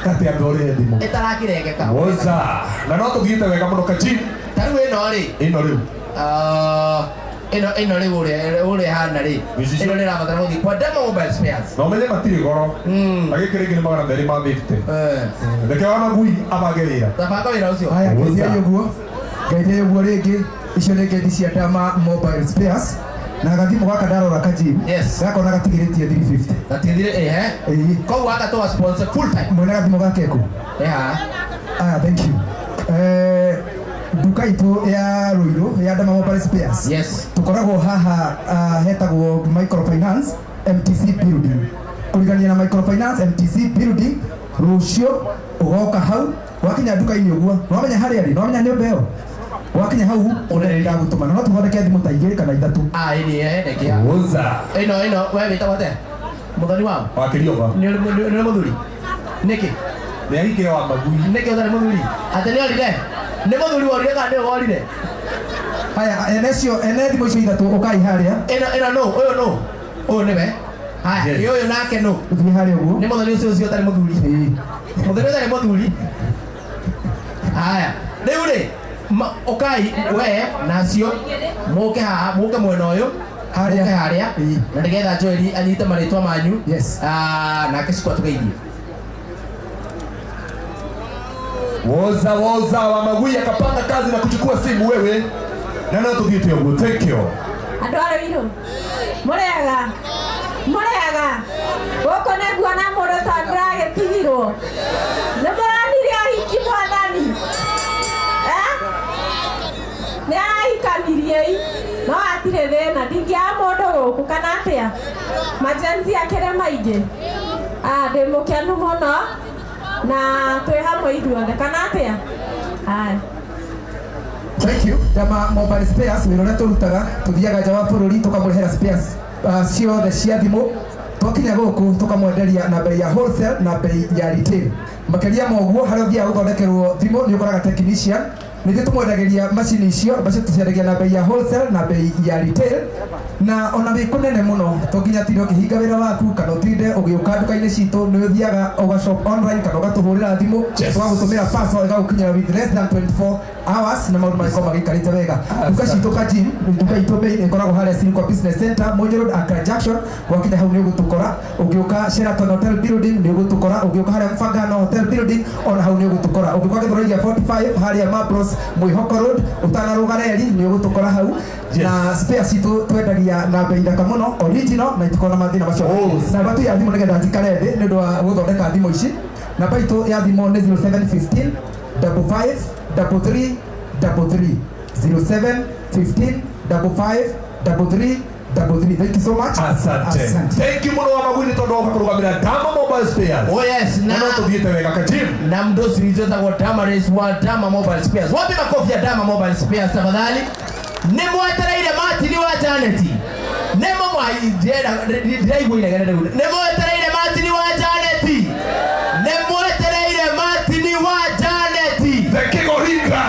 S3: Atĩ amba ũrĩhe thimũ.
S2: Ĩtarakĩrengeka.
S3: Woza. Na no tũthiĩte wega mũno Kajim.
S2: Ta rĩu ĩno rĩ.
S3: Ĩno rĩu.
S2: Ĩno ĩno rĩu ũrĩa ĩhana rĩ. Ĩno nĩ ĩrabatara gũthiĩ kwa Dama Mobile Spares.
S3: Na ũmenye matirĩ goro. Na gĩkĩ rĩngĩ nĩ 250. Reke wa Magui abange wĩra.
S2: Tabanga wĩra ũcio.
S12: Haya, ngeithiai ũguo. Ngeithiai ũguo rĩngĩ. Icio nĩ ngeithi cia Dama Mobile Spares. Na gathimũ gaka ndarora Kajim.
S2: Yes.
S12: Gaka ona gatigĩrĩtie 350.
S2: Gatigĩrĩtie ehe.
S12: Ĩĩ.
S2: Koguo gaka tũga sponsor full time.
S12: Mwene gathimũ gaka ekũ?
S2: Eha.
S12: Ah, thank you. Nduka itũ ya Ruiru ya Dama Mobile Spares.
S2: Yes.
S12: Tũkoragwo haha hetagwo Microfinance MTC Building. Kũrigania na Microfinance MTC Building, rũciũ ũgoka hau wakinya nduka-inĩ ũguo, nĩwamenya harĩa rĩ, nĩwamenya nyũmba ĩyo. Wakinya hau ndagũtũma na no tũthondeke thimũ ta igĩrĩ kana ithatũ.
S2: Ah, ĩni ndekia.
S3: Woza.
S2: Ĩno ĩno we wĩtagwo atĩa? Mũthoni wao?
S3: Wa Kĩrioba.
S2: Nĩ mũthuri? Nĩkĩ?
S3: Nĩ ahikire wa Magui.
S2: Nĩkĩ ũtarĩ mũthuri? Atĩ nĩ orire? Nĩ mũthuri worire kana nĩwe worire?
S12: Haya, ene cio, ene thimũ icio ithatũ ũkai harĩa.
S2: Ĩno ĩno nũ? Ũyũ nũ? Ũyũ nĩwe. Haya,
S12: Yes.
S2: ũyũ nake nũ?
S12: Ũthiĩ harĩa ũguo.
S2: Nĩ mũthoni ũcio ũcio ũtarĩ mũthuri. Mũthoni ũtarĩ mũthuri. Haya, rĩu rĩ, ũkai we nacio mũke haha, mũke mwena ũyũ.
S12: Harĩa.
S2: Mũke harĩa. Na nĩgetha Joel anyite marĩtwa manyu.
S12: Yes.
S2: Nake Cikũ atũgeithie.
S3: Woza woza wa Magui akapanga kazi na kuchukua simu wewe. Na no tũthiĩte ũguo. Thank you.
S13: Andũ a Ruiru. Mũrĩega. Mũrĩega. Gũkũ nĩnguona mũndũ ta ndĩragĩtigirwo. Nĩ mũronire ũhiki mwathani. Nĩ arahikanirie. Hatirĩ thĩna, ndingĩaga mũndũ gũkũ kana atĩa? Majenzi akĩrĩ maingĩ. Ah, ndĩ mũkenu mũno na twĩ hamwe ithuothe kana atĩa? Haya.
S12: Thank you. Dama Mobile Spares wĩra ũrĩa tũrutaga tũthiaga nja wa bũrũri tũkamũrehera spares ciothe cia thimũ twakinya gũkũ tũkamwenderia na bei ya wholesale na bei ya retail. Makĩria ma ũguo harĩa ũthiaga gũthondekerwo thimũ nĩ ũkoraga technician nĩthuĩ tũmwendagĩria macini icio macio tũciendagia na bei ya wholesale na bei ya retail na ona wĩ kũnene mũno to nginya tinde ũkĩhinga wĩra waku kana ũtinde ũgĩũka nduka-inĩ citũ nĩ ũthiaga ũga shop online kana ũgatũhũrĩra thimũ tũgagũtũmĩra parcel ĩgagũkinyĩra with less than 24 hours na maũndũ magĩkorwo magĩikarĩte wega. Nduka citũ Kajim, nduka itũ main ĩkoragwo harĩa Silkwa Business Center, Mũnyũ Road, Accra Junction. Wakinya hau nĩ ũgũtũkora. Ũngĩũka Sheraton Hotel Building nĩ ũgũtũkora. Ũngĩũka harĩa Mfangano Hotel Building ona hau nĩ ũgũtũkora. Ũngĩũka Gĩthũrai 45 harĩa Mabros Mwĩhoko Road ũtanarũga reri nĩ ũgũtũkora hau. Na spare citũ twendagia na bei thaka mũno original na itikoragwo na mathĩna macio. Namba tu ya thimũ nĩgetha njikare thĩ nĩ ũndũ wa gũthondeka thimũ ici. Namba itũ ya thimũ nĩ 0715 55 33 33 07 15 55 33 33. Thank you so much.
S3: Asante. Thank you muno wa Magwini tondu woka kurugamira Dama Mobile Spares.
S2: Oh yes, na
S3: no tuthiĩte wega Kajim.
S2: Na mdosi witũ Damaris wa Dama Mobile Spares. Wapi makofi ya Dama Mobile Spares tafadhali? Nĩ mwetereire Martin wa Janet. Nĩ mũmwaijera ndiraigua inegene rĩu. Nĩ mwetereire Martin wa Janet. Nĩ mwetereire Martin wa Janet.
S3: The Kigoringa.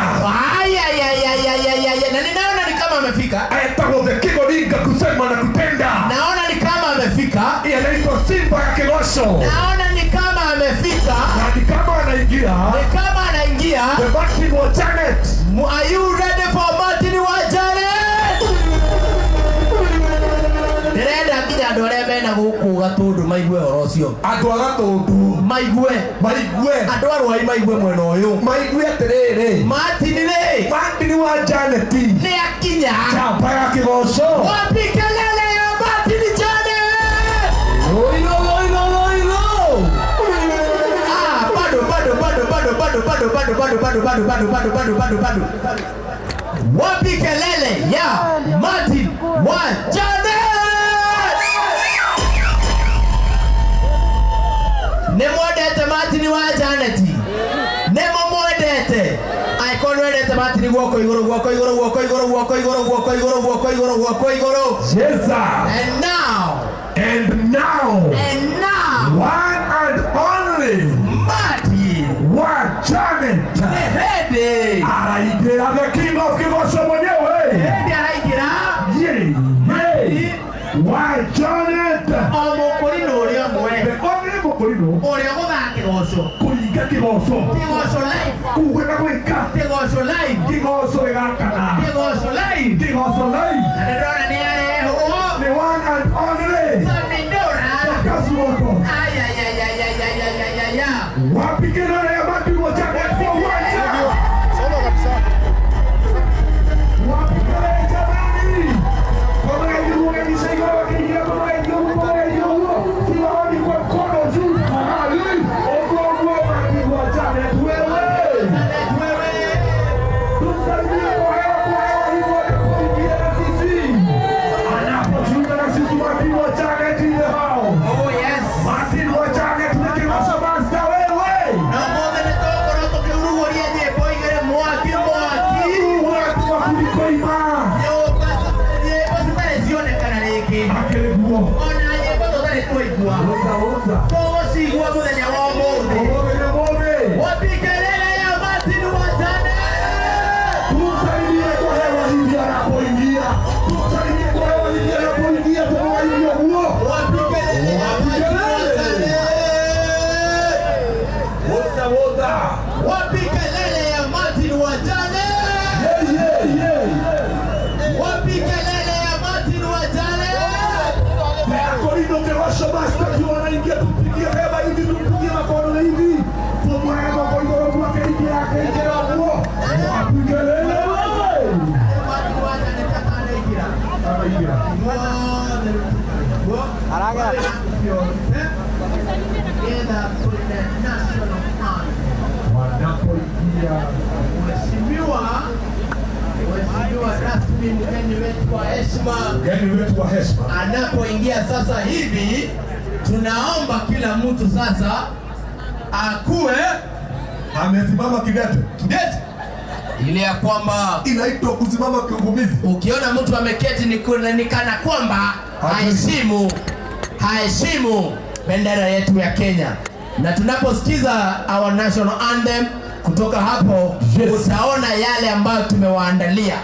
S2: Ay ay ay ay ay ay ay. Na ninaona ni kama amefika.
S3: Aetagwo The Kigoringa kusema na kutenda.
S2: Naona ni kama amefika.
S3: Yeye anaitwa Simba ya Kigosho.
S2: Naona ni kama amefika.
S3: Na ni kama anaingia.
S2: Ni kama anaingia.
S3: The Martin wa Janet.
S2: Are you ready for Martin wa Janet? Ndĩrenda nginya andũ arĩa mena gũkũ Gatũndũ maigue ũhoro ũcio.
S3: Andũ a Gatũndũ
S2: maigue.
S3: Maigue.
S2: Andũ a Rwai maigue mwena ũyũ.
S3: Maigue atĩrĩrĩ.
S2: Martin rĩ.
S3: Martin wa Janet.
S2: Nĩ akinya.
S3: Njamba ya Kĩgoco.
S2: Wapi kelele ya Martin Janet? Oilo oilo oilo. Ah, bado bado bado bado bado bado bado bado bado bado bado bado bado bado bado. Wapi kelele ya Martin wa Janet? Nĩ mwendete Martin wa Janet? Nĩ mũmwendete? Angĩkorwo nĩ wendete Martin guoko igũrũ guoko igũrũ guoko igũrũ guoko igũrũ guoko igũrũ guoko igũrũ guoko igũrũ.
S3: Yes sir.
S2: And now.
S3: And now.
S2: And now.
S3: One and only
S2: Martin
S3: wa Janet.
S2: Nĩ hĩndĩ
S3: araingĩra the king of Kĩgoco mwenyewe.
S2: Hĩndĩ araingĩra.
S3: Yeah, yeah. Wa Janet.
S2: O mũkũrinũ ũrĩa ũmwe.
S3: The only mũkũrinũ
S2: ũrĩa ũgũthaga kĩgoco.
S3: Kũringa kĩgoco.
S2: Kĩgoco live.
S3: Kuga na gwĩka.
S2: Kĩgoco live.
S3: Kĩgoco gĩgakana.
S2: Kĩgoco live.
S3: Kĩgoco live.
S2: Na nĩndĩrona nĩ arehwo.
S3: The one and only.
S2: Sunday Ndora.
S3: Kasuoto.
S2: Ay ay ay ay ay ay ay ay ay ay.
S3: Wapi kelele ya Martin wa Janet kwa uwanja?
S1: Solo kabisa.
S3: Wapi kelele jamani? Kwa maana hiyo wakiingia kwa maana hiyo kwa maana hiyo siwaoni kwa mkono juu mahali. Ogogo Martin wa Janet wewe.
S2: Wewe.
S3: Tumsaidie kwa hewa kwa hewa hivyo anapoingia na sisi. Anapojiunga na sisi Martin wa Janet in the house.
S2: Oh yes.
S3: Martin wa Janet na Kĩgoco master wewe.
S2: Na ũmũthĩ nĩ tũgũkorwo tũkĩurugũria nyĩmbo igĩrĩ mwaki mwaki.
S3: Watu wa kulikoima.
S2: Nyũmba nyĩmbo citarĩ cionekana rĩngĩ.
S3: Akĩrĩguo.
S2: Ona nyĩmbo tũtarĩ twaigua.
S3: Woza woza.
S2: Tũgũcigua mũthenya wa ũmũthĩ.
S3: Ũmũthĩ na ũmũthĩ.
S2: Wapi kelele ya Martin wa Janet?
S3: Tumsaidie kwa hewa hivi anapoingia. Tumsaidie kwa hewa hivi anapoingia kwa hiyo huo.
S2: Wapi kelele ya
S3: Wapi
S2: Martin wa
S3: kelele?
S2: Janet?
S3: Woza woza.
S2: Wapi kelele ya Martin wa Janet?
S3: Yeah yeah yeah.
S2: Mheshimiwa rasmi, mgeni wetu wa heshima,
S3: Mgeni wetu wa heshima
S2: anapoingia sasa hivi, tunaomba kila mtu sasa akuwe
S3: amesimama kidete
S2: kidete, ile ya kwamba
S3: inaitwa kusimama kiungumizi.
S2: Ukiona mtu ameketi ni kana kwamba haheshimu bendera yetu ya Kenya. Na tunaposikiza our national anthem kutoka hapo,
S3: Yes.
S2: utaona yale ambayo tumewaandalia,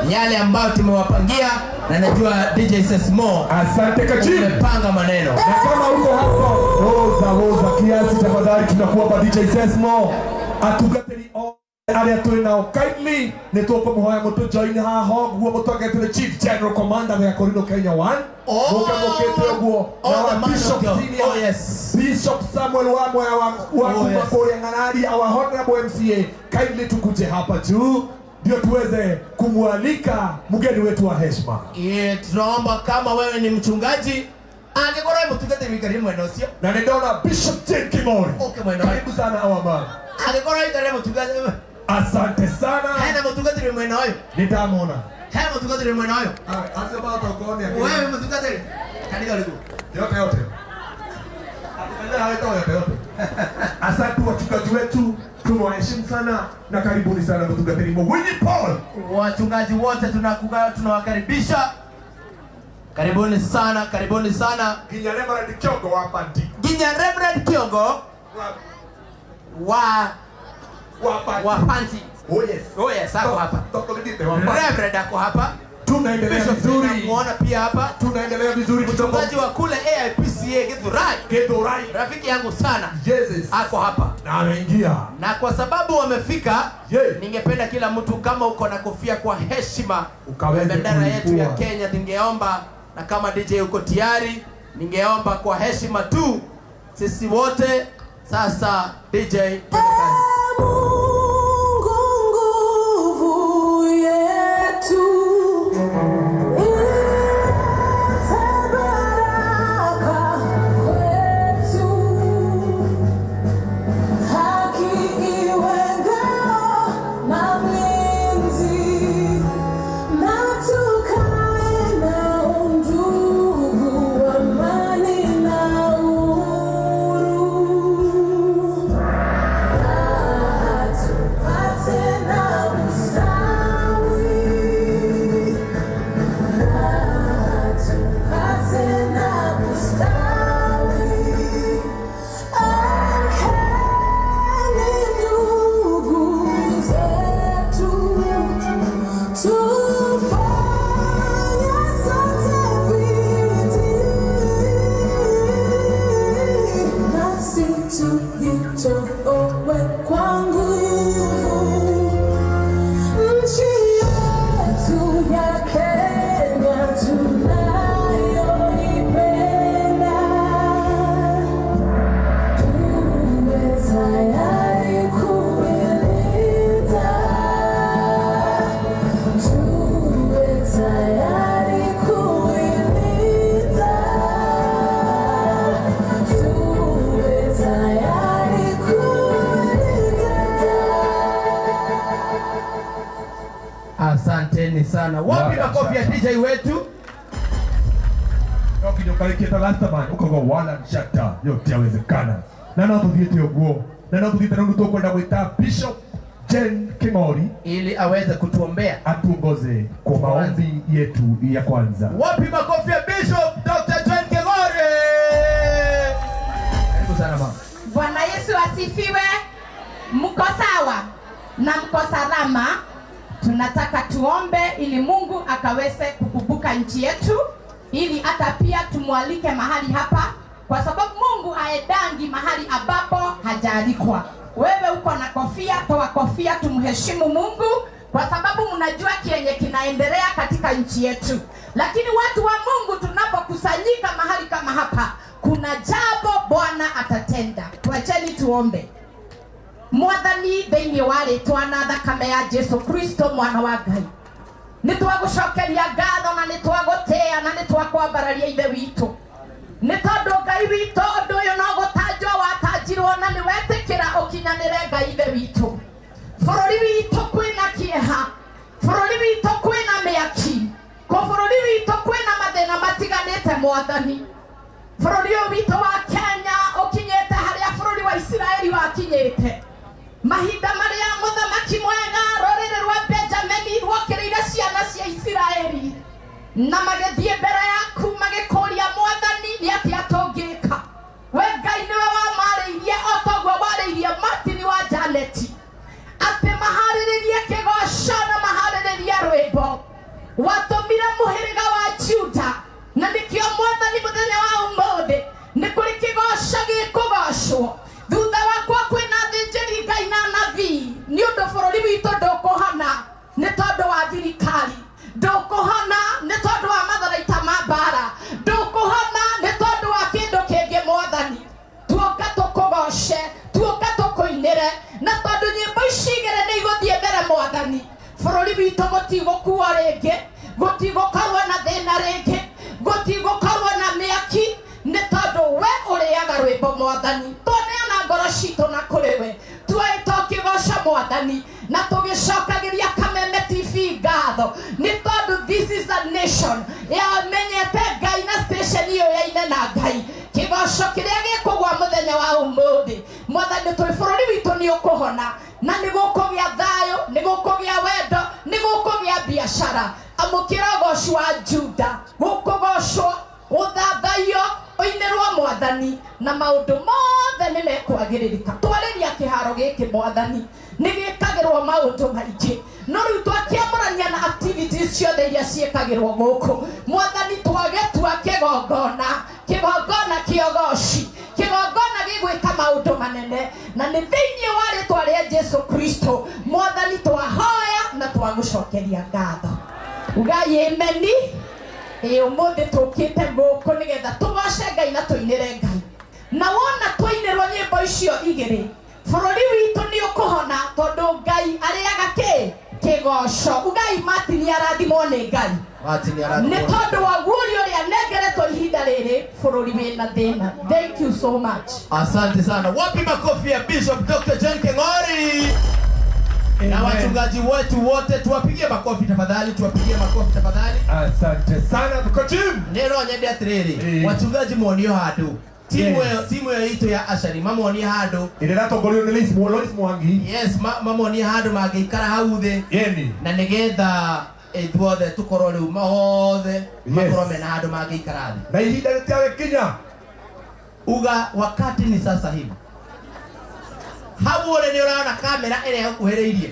S2: yale ambayo tumewapangia, na najua DJ Sesmo
S3: Asante Kachini.
S2: umepanga maneno.
S3: Na kama uko hapo, roza roza kiasi tafadhali, tunakuwa pa DJ Sesmo atugatĩri othe arĩa twĩ nao kindly nĩ tũkũmũhoya mũtũ join haha ũguo mũtwangetire Chief General Commander gĩa Korino Kenya 1
S2: Oh,
S3: mũke mũkĩte ũguo
S2: all
S3: na
S2: the
S3: wa
S2: man of
S3: Bishop
S2: God.
S3: Senior
S2: Oh, yes.
S3: Bishop Samuel Wamwaya wa
S2: Oh,
S3: kuma
S2: yes.
S3: kũrĩa Ng'arari, our honorable MCA, kindly tukuje hapa juu ndio tuweze kumwalika mgeni wetu wa heshima.
S2: Yeah, tunaomba kama wewe ni mchungaji angĩkorwo wĩ mũtungatĩri wĩikarĩre mwena ũcio,
S3: Na nĩndona Bishop Jane Kimori.
S2: Okay, mwena ũyũ.
S3: Karibu sana our man.
S2: Angĩkorwo wĩikarĩre mũtungatĩri,
S3: Asante sana.
S2: hena mũtungatĩri mwena ũyũ,
S3: Nĩndamwona.
S2: hena mũtungatĩri mwena ũyũ.
S3: Acio matongoria.
S2: Wewe mũtungatĩri kanitha ũrĩkũ?
S3: Yote yote. Kanitha yote yote. Asante wachungaji wetu, tumewaheshimu sana na karibuni sana mtungatiri Mwinyi Paul.
S2: Wachungaji wote tunawakaribisha, karibuni sana, karibuni sana.
S3: Nginya Reverend Kiongo wa Pandi.
S2: Nginya Reverend Kiongo wa
S3: wa
S2: Panti.
S3: Oh yes.
S2: Oh yes, ako hapa.
S3: Toko Lidite wa Panti.
S2: Reverend ako hapa.
S3: Tunaendelea
S2: Bishop
S3: vizuri.
S2: tunamuona pia hapa.
S3: Tunaendelea vizuri
S2: Mchungaji wa kule AIPCA Githurai.
S3: Githurai.
S2: Rafiki yangu sana.
S3: Jesus.
S2: Ako hapa.
S3: Na ameingia.
S2: Na kwa sababu wamefika,
S3: Yeah.
S2: ningependa kila mtu kama uko na kofia kwa heshima
S3: Ukaweze
S2: bendera yetu ya
S3: kuivua.
S2: Kenya, ningeomba, na kama DJ uko tayari, ningeomba kwa heshima tu sisi wote sasa. DJ, twende kazi.
S13: Mungu nguvu yetu, ilete baraka kwetu, haki iwe ngao na mlinzi, na tukae na undugu, amani na uhuru. Tupate na ustawi, tupate na ustawi. Amkeni ndugu zetu, tufanye sote bidii, nasi tujitoe kwa nguvu. Nchi yetu ya Kenya tunayoipenda, tuwe tayari kuilinda, tuwe tayari kuilinda, tuwe tayari kuilinda.
S2: Asanteni sana. Wapi makofi ya DJ wetu?
S3: No nginya ũkarĩkia ta Rastaman ũkauga wala nshata yote yawezekana. Na no tũthiĩte ũguo, na no tũthiĩte na ũndũ tũkwenda gwĩta Bishop Jane King'ori
S2: ili aweze kutuombea,
S3: atuongoze kwa maombi yetu ya kwanza.
S2: Wapi makofi ya Bishop Dr. John King'ori? Karibu sana mama.
S14: Bwana Yesu asifiwe. Mko sawa na mko salama? Tunataka tuombe ili Mungu akaweze kukumbuka nchi yetu, ili hata pia tumwalike mahali hapa, kwa sababu Mungu haendangi mahali ambapo hajaalikwa. Wewe uko na kofia, toa kofia, tumheshimu Mungu, kwa sababu mnajua kienye kinaendelea katika nchi yetu. Lakini watu wa Mungu, tunapokusanyika mahali kama hapa, kuna jambo Bwana atatenda. Tuacheni tuombe. Mwathani, thĩinĩ wa rĩtwa na thakame ya Jesu Kristo mwana wa Ngai, nĩ twagũcokeria ngatho na nĩ twagũtĩĩa na nĩ twakwambararia Ithe witũ, nĩ tondũ Ngai witũ ũndũ ũyũ no gũtanjwo watanjirwo na nĩ wetĩkĩra ũkinyanĩre. Ngai Ithe witũ, bũrũri witũ kwĩna kĩeha, bũrũri witũ Kũ bũrũri witũ kwĩna mathĩna matiganĩte mwathani. Bũrũri ũyũ witũ wa Kenya ũkinyĩte harĩa bũrũri wa Isiraeli wakinyĩte. Mahinda marĩa mũthamaki mwega rũrĩrĩ rwa Benjamini rwokĩrĩire ciana cia Isiraeli na magĩthiĩ mbere yaku magĩkũria mwathani nĩ atĩa tũngĩka. We Ngai nĩwe wamarĩirie o toguo warĩirie Martin wa Janeti atĩ maharĩrĩrie kĩgoco na maharĩrĩrie rwĩmbo. Watũmire mũhĩrĩga wa Juda na nĩkĩo mwathani mũthenya wa ũmũthĩ nĩ kũrĩ kĩgoco gĩkũgocwo. Thutha wakwa kwĩna athĩnjĩri Ngai na anabii nĩ ũndũ bũrũri witũ ndũkũhona nĩ tondũ wa thirikari, ndũkũhona nĩ tondũ wa matharaita ma mbara, ndũkũhona nĩ tondũ wa kĩndũ kĩngĩ mwathani. Tuoka tũkũgoce, tuoka tũkũinĩre, na tondũ nyĩmbo ici igĩrĩ nĩ igũthiĩ mbere mwathani, bũrũri witũ gũtigũkuo rĩngĩ, gũtigũkorwo na thĩna rĩngĩ, gũtigũkorwo na mĩaki, nĩ tondũ we ũrĩaga rwĩmbo mwathani. Twaneana ngoro citũ na kũrĩ we, tuoĩ tũkĩgoca mwathani na tũgĩcokagĩria Kameme TV ngatho nĩ tondũ this is a nation yamenyete Ngai na station ĩyo yaine na Ngai. Kĩgoco kĩrĩa gĩkũgwa mũthenya wa ũmũthĩ mwathani, tũrĩ bũrũri witũ nĩ ũkũhona na nĩ gũkũgĩa thayũ, nĩ gũkũgĩa wendo, nĩ gũkũgĩa biacara. Amũkĩra ũgoci wa Juda, gũkũgocwo, gũthathaiyo, ũinĩrwo mwathani, na maũndũ mothe nĩ mekwagĩrĩrĩka. Twarĩria kĩharo gĩkĩ mwathani, nĩ gĩkagĩrwo maũndũ maingĩ, no rĩu twakĩamũrania na activities ciothe iria ciĩkagĩrwo gũkũ mwathani, twagĩtua kĩgongona, kĩgongona kĩa ũgoci, kĩgongona gĩgwĩka maũndũ manene, na nĩ thĩinĩ wa rĩtwa rĩa Jesu Kristo mwathani twahoya na twagũcokeria ngatho. Ugai ameni. Ĩ ũmũthĩ tũkĩte gũkũ nĩgetha tũgoce Ngai na tũinĩre Ngai, na wona twainĩrwo nyĩmbo icio igĩrĩ bũrũri witũ nĩ ũkũhona tondũ Ngai arĩaga kĩ kĩgoco. Ugai Martin arathimwo nĩ Ngai nĩ tondũ wa guũria ũrĩa anengeretwo ihinda rĩrĩ bũrũri wĩna thĩna. Thank you so much.
S2: Asante sana. Wapi makofi ya Bishop Dr. John Keng'ori na wachungaji wetu wote, tuwapigie makofi tafadhali, tuwapigie makofi tafadhali.
S3: Asante sana Kachim.
S2: Nero nyende atiriri, wachungaji muonio handu timu ĩyo, timu ĩyo itũ ya Ashari mamuonie handũ
S3: Ĩrĩa ĩratongorio nĩ Lois Mwangi.
S2: Yes, mamuonie handũ mangĩikara hau thĩ
S3: Yeni.
S2: na nĩgetha ithuothe tũkorwo rĩu othe makorwo mena handũ mangĩikara thĩ.
S3: Na ihinda rĩtiagĩkinya.
S2: Uga wakati ni sasa hivi. Hau ũrĩ nĩ ũrona kamera ĩrĩa ĩgũkuhĩrĩirie.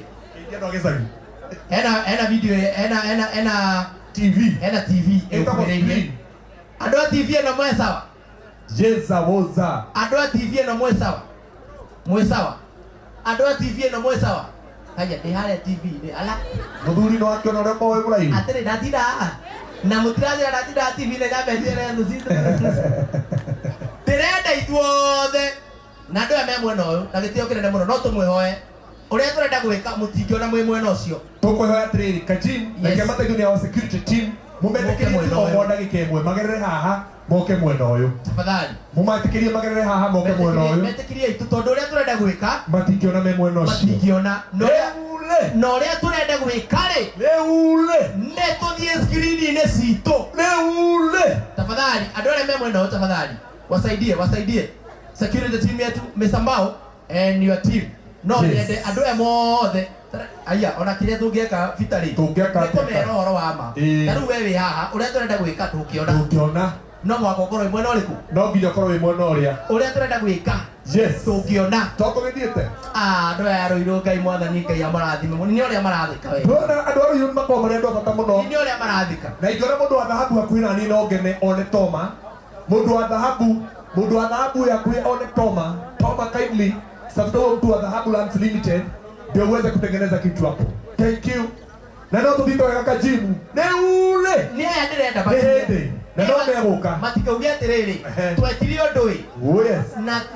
S2: Hena hena video, hena hena hena
S3: TV.
S2: Hena TV ĩgũkuhĩrĩirie. Andũ a TV ĩno mwe sawa?
S3: Jeza woza.
S2: Andũ a TV ĩno mwe sawa? Mwe sawa? Andũ a TV ĩno mwe sawa? Haya, ndĩ harĩa TV-inĩ. Ala.
S3: Mũthuri no akĩona ũrĩa ũkoragwo wĩ mũraihu.
S2: Atĩrĩ, ndatinda haha. Na mũtiranjĩra ndatinda TV-inĩ nyambe njĩre thũ citũ. Ndĩrenda ithuothe na andũ aya me mwena ũyũ na gĩtĩo kĩnene mũno, no tũmwĩhoe ũrĩa tũrenda gwĩka mũtingĩona mwĩ mwena ũcio.
S3: Tũkwĩhoya atĩrĩrĩ Kajim, na
S2: Yes.
S3: kĩa mateithio nĩ our security team, mũmetĩkĩrie
S2: Moke mwena
S3: o
S2: ũyũ.
S3: ndagĩka ĩmwe magerere haha moke mwena ũyũ.
S2: Tafadhali.
S3: Mũmetĩkĩrie magerere haha moke mwena ũyũ.
S2: Metĩkĩrie itũ tondũ ũrĩa tũrenda gwĩka
S3: matingĩona me mwena ũcio.
S2: Matingĩona. Na ũrĩa tũrenda gwĩka rĩ,
S3: rĩu-rĩ,
S2: nĩ tũthiĩ screen-inĩ citũ.
S3: Rĩu-rĩ.
S2: Tafadhali, andũ arĩa me mwena ũyũ tafadhali, wasaidie, wasaidie. Security team yetu, Mr. Mbao and your team. No
S3: Yes.
S2: nyende andũ aya mothe. Aya, ona kĩrĩa tũngĩeka bita rĩ,
S3: Tũngĩeka
S2: nĩ
S3: atĩa?
S2: kũmera ũhoro wa ma.
S3: Ĩĩ.
S2: Ta rĩu we wĩ haha, ũrĩa tũrenda gwĩka ndũngĩona.
S3: Ndũngĩona.
S2: No mũhaka ũkorwo wĩ mwena ũrĩkũ?
S3: No nginya ũkorwo wĩ mwena ũrĩa.
S2: Ũrĩa tũrenda gwĩka.
S3: Yes.
S2: Tũngĩona.
S3: Tũgĩthiĩte.
S2: Ah, andũ aya Ruiru Ngai mwathani Ngai amarathime mũno. Nĩ ũrĩa marathika we.
S3: Ndona andũ a Ruiru makoragwo marĩ andũ a bata mũno.
S2: Nĩ ũrĩa marathika.
S3: Na ingĩona mũndũ wa thahabu hakuhĩ na niĩ no ngene one Toma. Mũndũ wa thahabu, mũndũ wa thahabu ũyũ hakuhĩ one Toma. Toma kindly, tafuta huo mtu wa Dhahabu Lands Limited ndio uweze kutengeneza kitu hapo. Thank you. Na no tũthiĩte wega Kajimu. Rĩu-rĩ.
S2: Nĩ aya ndĩrenda
S3: Nĩ hĩndĩ. Na no megũka.
S2: Matikauge atĩrĩrĩ, twekire ũndũ ĩ.
S3: Oh yes.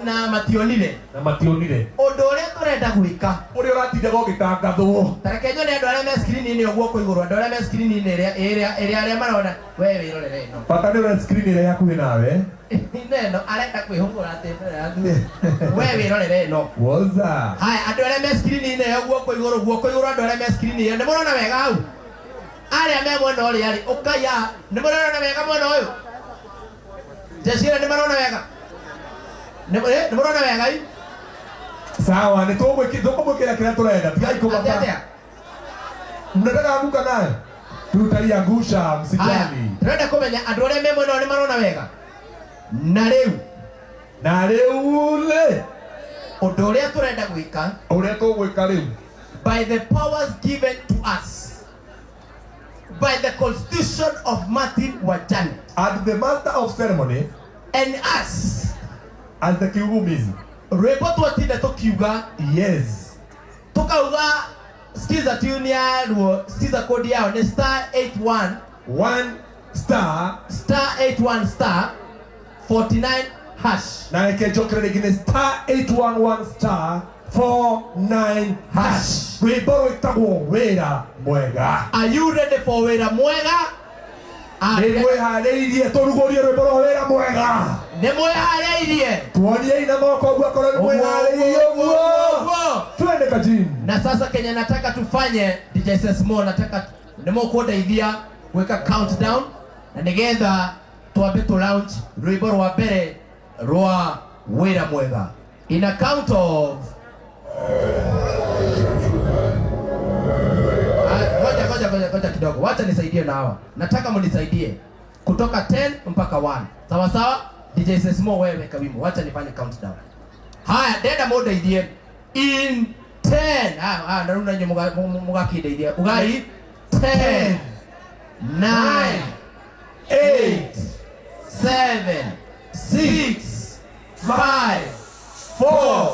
S2: Na mationire.
S3: Na mationire.
S2: Ũndũ ũrĩa tũrenda gwĩka.
S3: Ũrĩa ũratindaga ũgĩtangathwo.
S2: Ta reke nyone andũ arĩa me screen-inĩ ũguo guoko igũrũ, andũ arĩa me screen-inĩ ĩrĩa arĩa marona, we wĩrorere ĩno.
S3: Bata nĩ ũrĩa screen ĩrĩa hakuhĩ nawe.
S2: Ĩno ĩno arenda kwĩhũgũra atĩ mbere yaku. We wĩrorere ĩno.
S3: Woza.
S2: Haya, andũ arĩa me screen-inĩ ĩyo guoko igũrũ, guoko igũrũ andũ arĩa me screen-inĩ ĩyo. Nĩ mũrona wega hau? Arĩa me mwena ũrĩa rĩ, ũkai haha. Nĩ mũrona wega mwena ũyũ? Jecira nĩ marona wega? Nĩ mũrona wega i?
S3: Sawa, nĩ tũkũmwĩkĩra kĩrĩa tũrenda. Tigai kũmaka.
S2: Atĩa?
S3: Mnataka anguka naye? Tutaiangusha, msijali.
S2: Tũrenda kũmenya andũ arĩa me mwena ũyũ nĩ marona wega. Na rĩu
S3: Na rĩu rĩ,
S2: ũndũ ũrĩa tũrenda gwĩka,
S3: ũrĩa tũgwĩka rĩu,
S2: by the powers given to us by the constitution of Martin Wajane
S3: and the master of ceremony
S2: and us
S3: as the kiugumizi,
S2: rwĩmbo twatinda tũkiuga,
S3: yes,
S2: tukauga skiza tune ya ruo, skiza code yao ni star 81
S3: 1 star
S2: star 81 star 49 hash.
S3: Na reke njokere rĩngĩ nĩ star 811 star 49 hash. Rwĩmbo rwĩtagwo Wĩra Mwega.
S2: Are you ready for Wĩra Mwega?
S3: Nĩ mwĩharĩirie tũrugũrie rwĩmbo rwa Wĩra Mwega?
S2: Nĩ mwĩharĩirie?
S3: Tuoniei na moko ũguo akorwo nĩ mwĩharĩirie ũguo. Twende kajini.
S2: Na sasa Kenya nataka tufanye, DJ Sesmo, nataka nĩ mũkũndeithia gwĩka countdown na nĩgetha twambe tũ launch rwĩmbo rwa mbere rwa Wĩra Mwega in a count of ngoja ngoja ngoja ngoja kidogo, wacha nisaidie na hawa. Nataka mnisaidie kutoka 10 mpaka 1. Sawa sawa? DJ Sesmo wewe weka wimbo, wacha nifanye countdown. Haya, denda mundeithie in 10. Ah, na runa nyu mugakindeithia. Ugai 10 9 8 7 6 5 4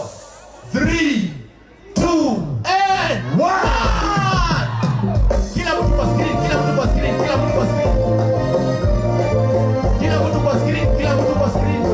S2: 3 2 and 1. Kila mtu kwa screen, kila mtu kwa screen, kila mtu kwa screen. Kila mtu kwa screen, kila mtu kwa screen.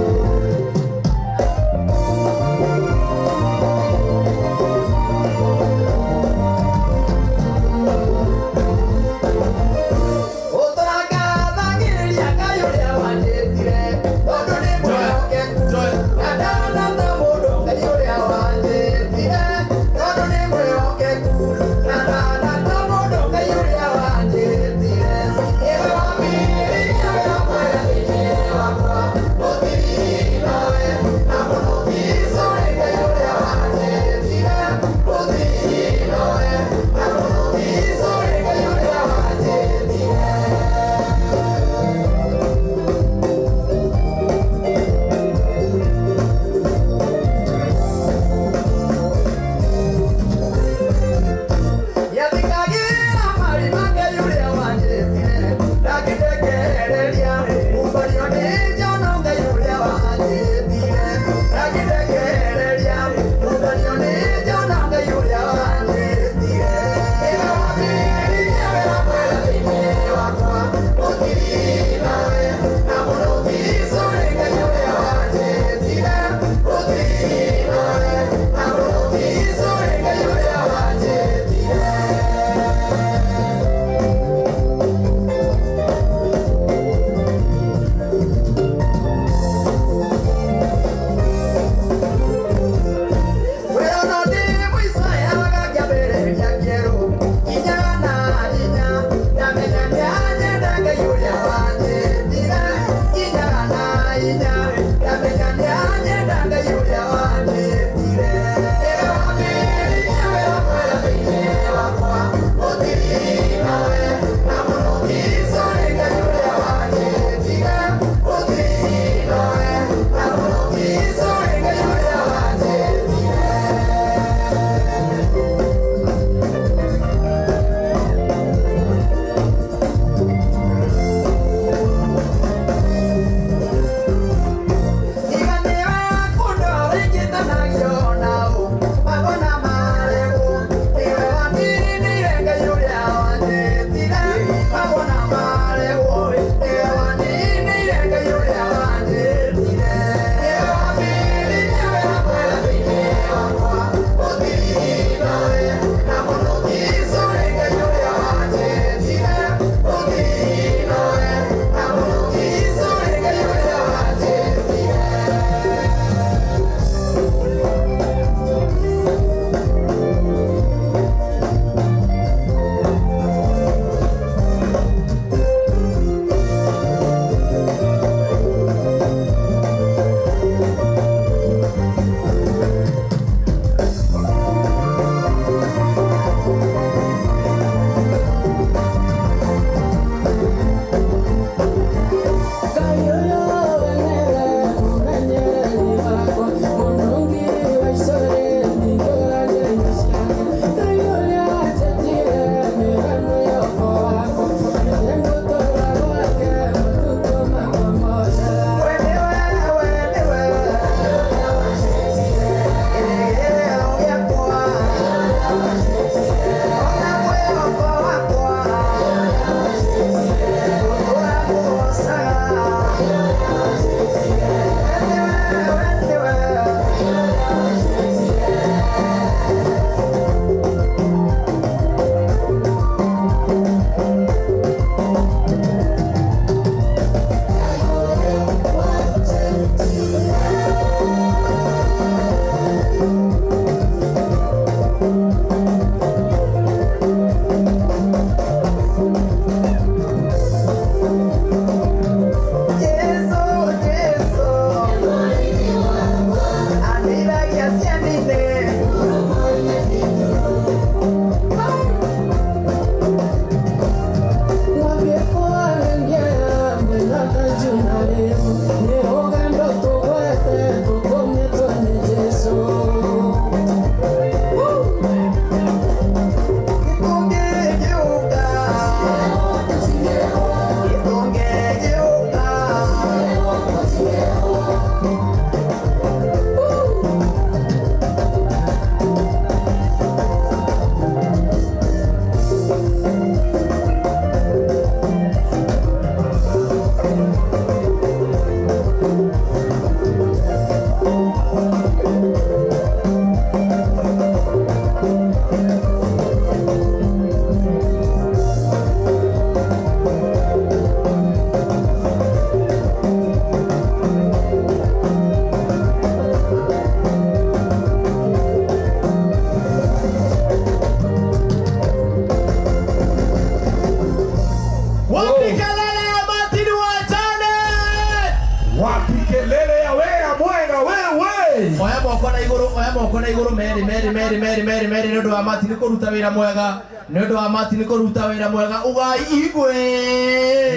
S2: Wapi kelele ya Martin wa Janet?
S3: Wapi kelele ya wera mwega wewe?
S2: Oya moko na iguru, oya moko na iguru meri meri meri meri meri meri ni undu wa Martin kuruta wira mwega. Ni undu wa Martin kuruta wira mwega. Ugai igwe.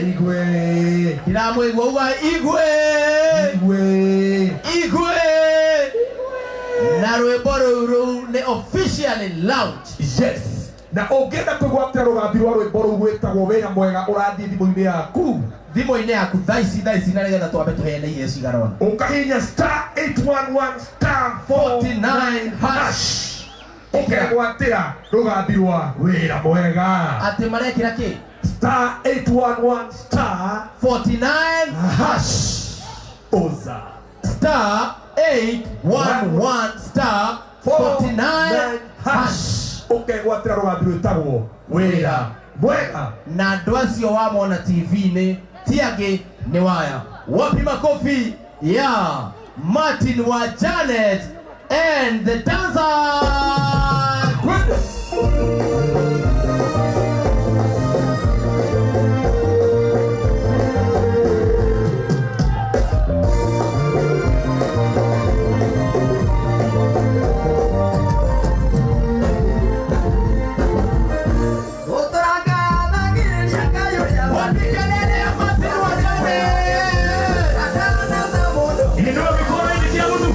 S3: Igwe.
S2: Ndiramwigua ugai igwe.
S3: Igwe.
S2: Igwe. Na rwimbo rũu rũu nĩ officially launched.
S3: Yes. Na ũngĩenda kwĩgwatĩra rũgambi rwa rwĩmbo rũu rwĩtagwo wĩra mwega ũrathiĩ thimũ-inĩ yaku.
S2: Thimũ-inĩ yaku thaa ici na nĩgetha twambe tũheane irio cigana ũna.
S3: Ũkahihinya star 811 star 49 hash. Ũkegwatĩra rũgambi rwa wĩra mwega.
S2: Atĩ marekĩra kĩ?
S3: Star 811 star
S2: 49
S3: hash. Oza.
S2: Star 811 star 49 hash.
S3: Ũkegwatĩra rũgambi rwĩtagwo wĩra mwega.
S2: Na andũ acio wamona TV-inĩ ti angĩ nĩ waya. Wapi makofi ya Martin wa Janet and the dancers.
S11: Inua mkono hivi kila mtu.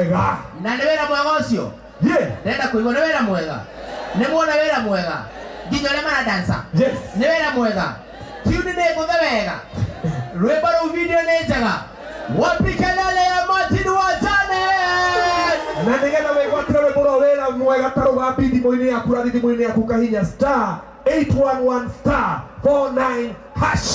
S3: Mwega.
S2: Na nĩ wĩra mwega ũcio.
S3: Yeah.
S2: Ndĩrenda kũigua nĩ wĩra mwega. Nĩ muona wĩra mwega. Nginya ũrĩa maradansa.
S3: Yes.
S2: Nĩ wĩra mwega. Tune nĩ ngũthe wega. Rwĩmbo rũu video nĩ njega. Wapi kelele ya Martin Wajane?
S3: Na nĩgetha wĩgwatĩre rwĩmbo rwa wĩra mwega ta rũgambi thimũ-inĩ yaku rathi thimũ-inĩ yaku kahinya star 811 star 49 hash.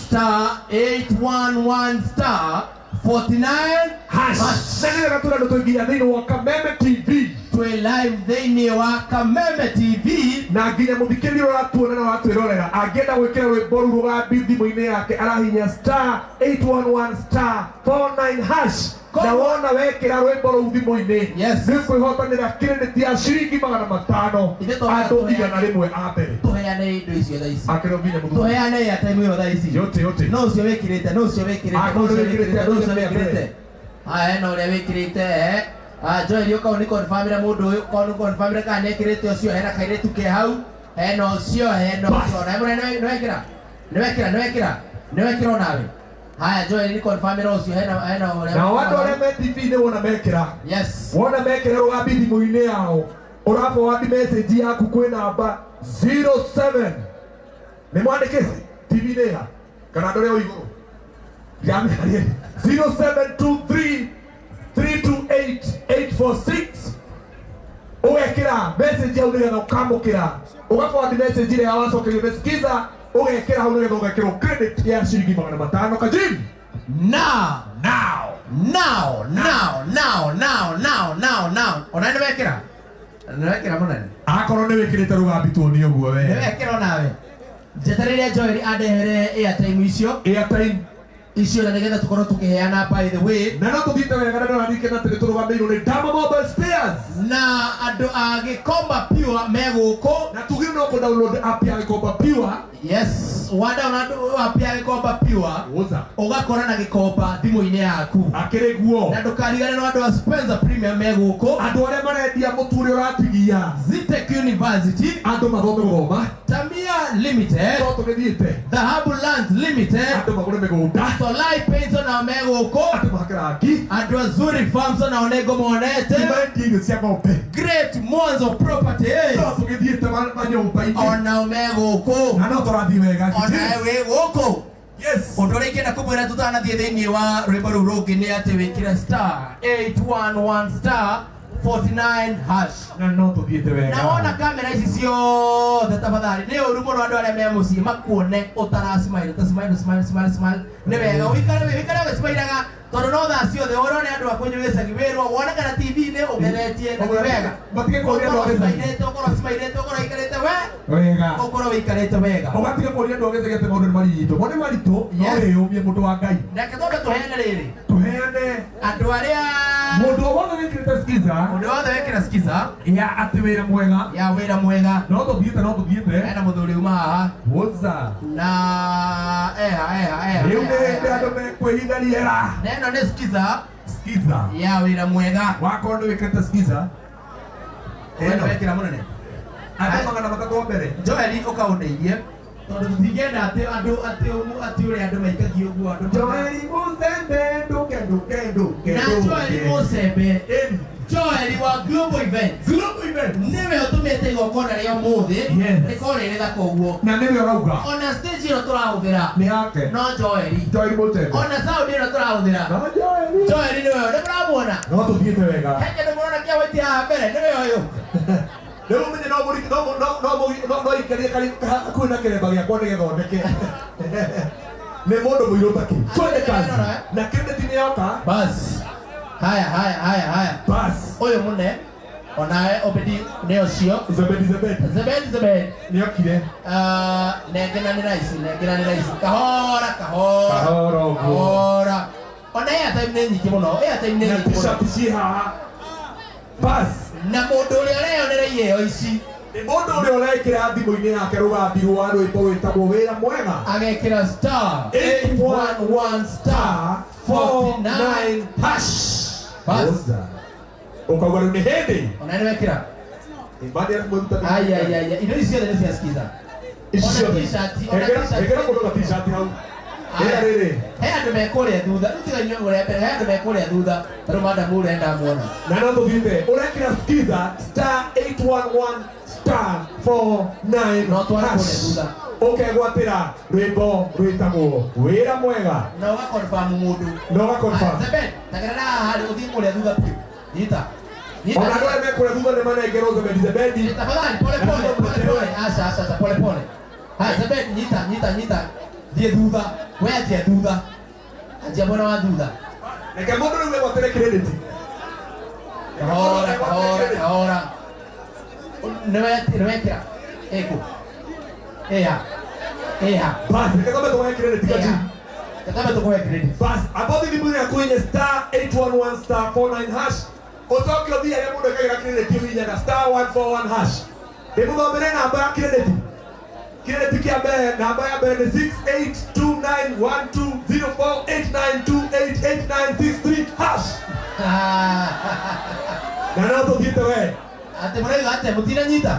S2: Star 811 star 49
S3: hash. Na nĩgetha tũrenda tũinginya thĩinĩ wa Kameme TV.
S2: Twĩ live thĩinĩ wa Kameme TV.
S3: Na nginya mũthikĩrĩria ũratuona na ũratwĩrorera angĩenda gwĩkĩra rwĩmbo rũu rũgambi thimũ-inĩ yake arahinya star 811 star 49 hash. Na wona wekĩra rwĩmbo rũu thimũ-inĩ
S2: Yes.
S3: nĩ kwĩhotanĩra credit ya ciringi 500 andũ 100 a mbere.
S2: Tũheane indo icio thaa ici.
S3: Akĩrwo nginya mũthuri.
S2: Tũheane airtime ĩyo thaa ici.
S3: Yote yote.
S2: No ũcio wĩkĩrĩte, no ũcio wĩkĩrĩte,
S3: Ah,
S2: no
S3: no
S2: ũcio
S3: ũcio wĩkĩrĩte,
S2: wĩkĩrĩte, no ũcio
S3: andũ acio
S2: wĩkĩrĩte. Haya, hena ũrĩa wĩkĩrĩte eh. Ah, Joel ũka ũnĩ confirmĩre mũndũ ũyũ, ũka ũnĩ confirmĩre kana nĩekĩrĩte ũcio, hena kairĩtu ke hau, hena ũcio, hena ũcio. Na mũnene nĩ wekĩra? Nĩ wekĩra, nĩ wekĩra? Nĩ wekĩra onawe? Haya, Joel nĩ confirmĩre ũcio, hena hena ũrĩa.
S3: Nao andũ arĩa me TV-inĩ wona mekĩra.
S2: Yes.
S3: Wona mekĩra rũgambi thimũ-inĩ yao ũra forward message yaku kwĩ namba 07 nĩ mwandĩkĩte TV-inĩ ya kana andũ arĩa o igũrũ ndiramĩarie 0723 328 846 ũgekĩra message hau nĩgetha ũkamũkĩra ũga forward message ĩrĩa wacokerio nĩ Skiza ũgekĩra hau nĩgetha ũgekĩrwo credit ya ciringi 500 kajim.
S2: Now.
S3: Now.
S2: Now, now, now, now, now, now, now. Ona nĩ wekĩra? Nĩ wekĩra mũnene?
S3: Akorwo nĩ wĩkĩrĩte rũgambi tuonie ũguo we.
S2: Nĩ wekĩra onawe? Njetereire Joel andehere airtime icio.
S3: Airtime
S2: icio na nĩgetha tũkorwo tũkĩheana by the way.
S3: Na no tũthiĩte wega na ndĩrarikana atĩ nĩ tũrũgamĩirwo nĩ Dama Mobile Spares.
S2: Na andũ a Gĩkomba Pure me gũkũ.
S3: Na tugire no kũ download app ya Gĩkomba Pure.
S2: Yes, wa download app ya Gĩkomba Pure.
S3: Woza.
S2: Ũgakora na Gĩkomba thimũ-inĩ yaku.
S3: Akĩrĩ guo.
S2: Na ndũkariganĩrwo andũ a Spencer Premium me gũkũ.
S3: Andũ arĩa marendia mũtu ũrĩa ũratigia.
S2: Zitec University.
S3: Andũ mathome gũthoma.
S2: Tamia Limited.
S3: No tũgĩthiĩte.
S2: Dhahabu Lands Limited.
S3: Andũ magũre mĩgũnda.
S2: Solai Paints onao me gũkũ.
S3: Andũ mahake rangi.
S2: Andũ a Zuri Farms onao nĩ ngũmonete.
S3: Marendia irio cia ng'ombe.
S2: Great Mwanzo Properties.
S3: No tũgĩthiĩte manyũmba-inĩ.
S2: Onao me gũkũ.
S3: Na no tũrathiĩ wega.
S2: Onawe wĩ gũkũ.
S3: Yes.
S2: Ũndũ ũrĩa ingĩenda kũmwĩra tũtanathiĩ thĩinĩ wa rwĩmbo rũu rũngĩ nĩ atĩ wĩkĩre star 811 star 49 hash.
S3: Na no tũthiĩte wega.
S2: Na wona kamera ici ciothe tafadhali nĩ ũru mũno andũ arĩa me mũciĩ makuone ũtaracimile ta smile smile smile smile nĩ wega ũikare wĩikare ũgĩcimairaga tondũ no thaa ciothe ũrone andũ a kwanyu gĩcagi wĩrwo wonekana TV-inĩ ũgeretie na nĩ wega.
S3: Matige kũria andũ a gĩcagi.
S2: Ũkorwo ũkorwo ũcimairĩte ũkorwo ũikarĩte we
S3: Wega.
S2: Ũkorwo ũikarĩte wega.
S3: Ũgatiga kũria andũ a gĩcagi atĩ maũndũ nĩ maritũ. Mo nĩ maritũ no
S2: Yes.
S3: wĩyũmie mũndũ wa Ngai.
S2: Reke twambe tũheane rĩrĩ.
S3: Tũheane.
S2: Andũ arĩa
S3: Mũndũ o wothe wĩkĩrĩte Skiza.
S2: Mũndũ wothe wĩkĩra Skiza.
S3: Ya atĩ wĩra mwega.
S2: Ya wĩra mwega.
S3: No tũthiĩte no tũthiĩte.
S2: Hena mũthuri uma haha.
S3: Woza.
S2: Na eha eha eha.
S3: Rĩu nĩ hĩndĩ andũ mekwĩhitha rĩera.
S2: Na ĩno nĩ Skiza.
S3: Skiza.
S2: Ya wĩra mwega.
S3: Wakorwo nĩ wĩkĩrĩte Skiza.
S2: Ĩno wekĩra mũnene.
S3: Andũ 300 mbere.
S2: Joel ũka ũndeithie. Tondũ tũtingĩenda atĩ andũ atĩ atĩ ũrĩa andũ maikagia ũguo andũ.
S3: Joel Musembe nduke nduke nduke.
S2: Na Joel Musembe. Joel wa Global Events.
S3: Global Events.
S2: Nĩwe ũtũmĩte igongona rĩa ũmũthĩ.
S3: Yes.
S2: Rĩkorwo rĩ rĩthaka ũguo.
S3: Na nĩwe ũrauga.
S2: Ona stage ĩno tũrahũthĩra.
S3: Nĩ yake.
S2: No Joel.
S3: Joel Musembe.
S2: Ona sound ĩno tũrahũthĩra.
S3: No Joel.
S2: Joel nĩwe. Nĩ mũramuona?
S3: No tũthiĩte wega.
S2: He kĩndũ mũrona kĩa white haha mbere nĩwe ũyũ.
S3: Rĩu ũmenye no mũri no no no no no ikarie kari hakuhĩ na kĩremba gĩakwa nĩgethondeke. Nĩ mũndũ mũirũ taki. Twende kazi. Na credit nĩ yoka.
S2: Bas. Haya haya haya haya.
S3: Bas.
S2: Ũyũ mũne onawe Obedi nĩ ũcio.
S3: Zebedi Zebedi.
S2: Zebedi Zebedi.
S3: Nĩ okire.
S2: Nengera nĩ raici, nengera nĩ raici. Kahora kahora.
S3: Kahora ũguo.
S2: Kahora. Ona airtime nĩ nyingĩ mũno. Airtime nĩ
S3: Na
S2: nyingĩ mũno.
S3: t-shirt ciĩ haha. Bas.
S2: Na mũndũ ũrĩa ũreyonera iheo ici.
S3: Nĩ mũndũ ũrĩa ũrekĩra thimũ-inĩ yake rũgambi rwa rwĩmbo rwĩtagwo wĩra mwega.
S2: Agekĩra star 811 star 49
S3: hash.
S2: Bas.
S3: Ũkauga rĩu nĩ hĩndĩ.
S2: Ona nĩ wekĩra.
S3: Ibadi ya kũmũruta.
S2: Ai ai ai. Indo ici ciothe nĩ cia Skiza.
S3: Ici
S2: Ona
S3: ciothe.
S2: t-shirt, ona
S3: Ĩkĩra
S2: t-shirt.
S3: ĩkĩra mũndũ ga t-shirt hau. Rĩra rĩrĩ.
S2: He andũ me kũrĩa thutha. Rĩu tiga inyuĩ mũrĩa mbere, he andũ me kũrĩa thutha. Tarĩu madam ũrĩa ndamuona.
S3: Na no tũthiĩte. Ũrekĩra skiza star 811 star 49
S2: No tware kũrĩa
S3: hash.
S2: thutha.
S3: Ũkegwatĩra rwĩmbo rwĩtagwo wĩra mwega.
S2: Na ũgakonfirm mũndũ.
S3: Na ũgaconfirm.
S2: Zeben, tagerera haha harĩ ũthiĩ kũrĩa thutha biũ. Nyita. Nyita.
S3: Ona andũ arĩa me kũrĩa thutha nĩ manengerwo Zebedi Zebedi.
S2: Tafadhali pole pole pole pole. Acha acha acha pole pole. Haya Zebedi nyita nyita nyita. Thiĩ thutha. We anjia thutha. Anjia mwena wa thutha.
S3: Reke mũndũ rĩu egwatĩre credit.
S2: Kahora kahora kahora. Nĩwekĩra. Ĩkũ. Ĩha. Ĩha.
S3: Bas, reke twambe tũkũhe credit kaji.
S2: Reke twambe tũkũhe credit.
S3: Bas, abothi thimũ yaku inye star 811 star 49 hash. Ũcoke ũthiĩ harĩa mũndũ ekagĩra credit ũhihinyaga star 141 hash. Ndĩmũthomere namba ya credit. Credit kĩa mbere, namba ya mbere nĩ 6829120489288963 hash. Na no tũthiĩte we.
S2: Atĩ mũrauga atĩa mũtinanyita?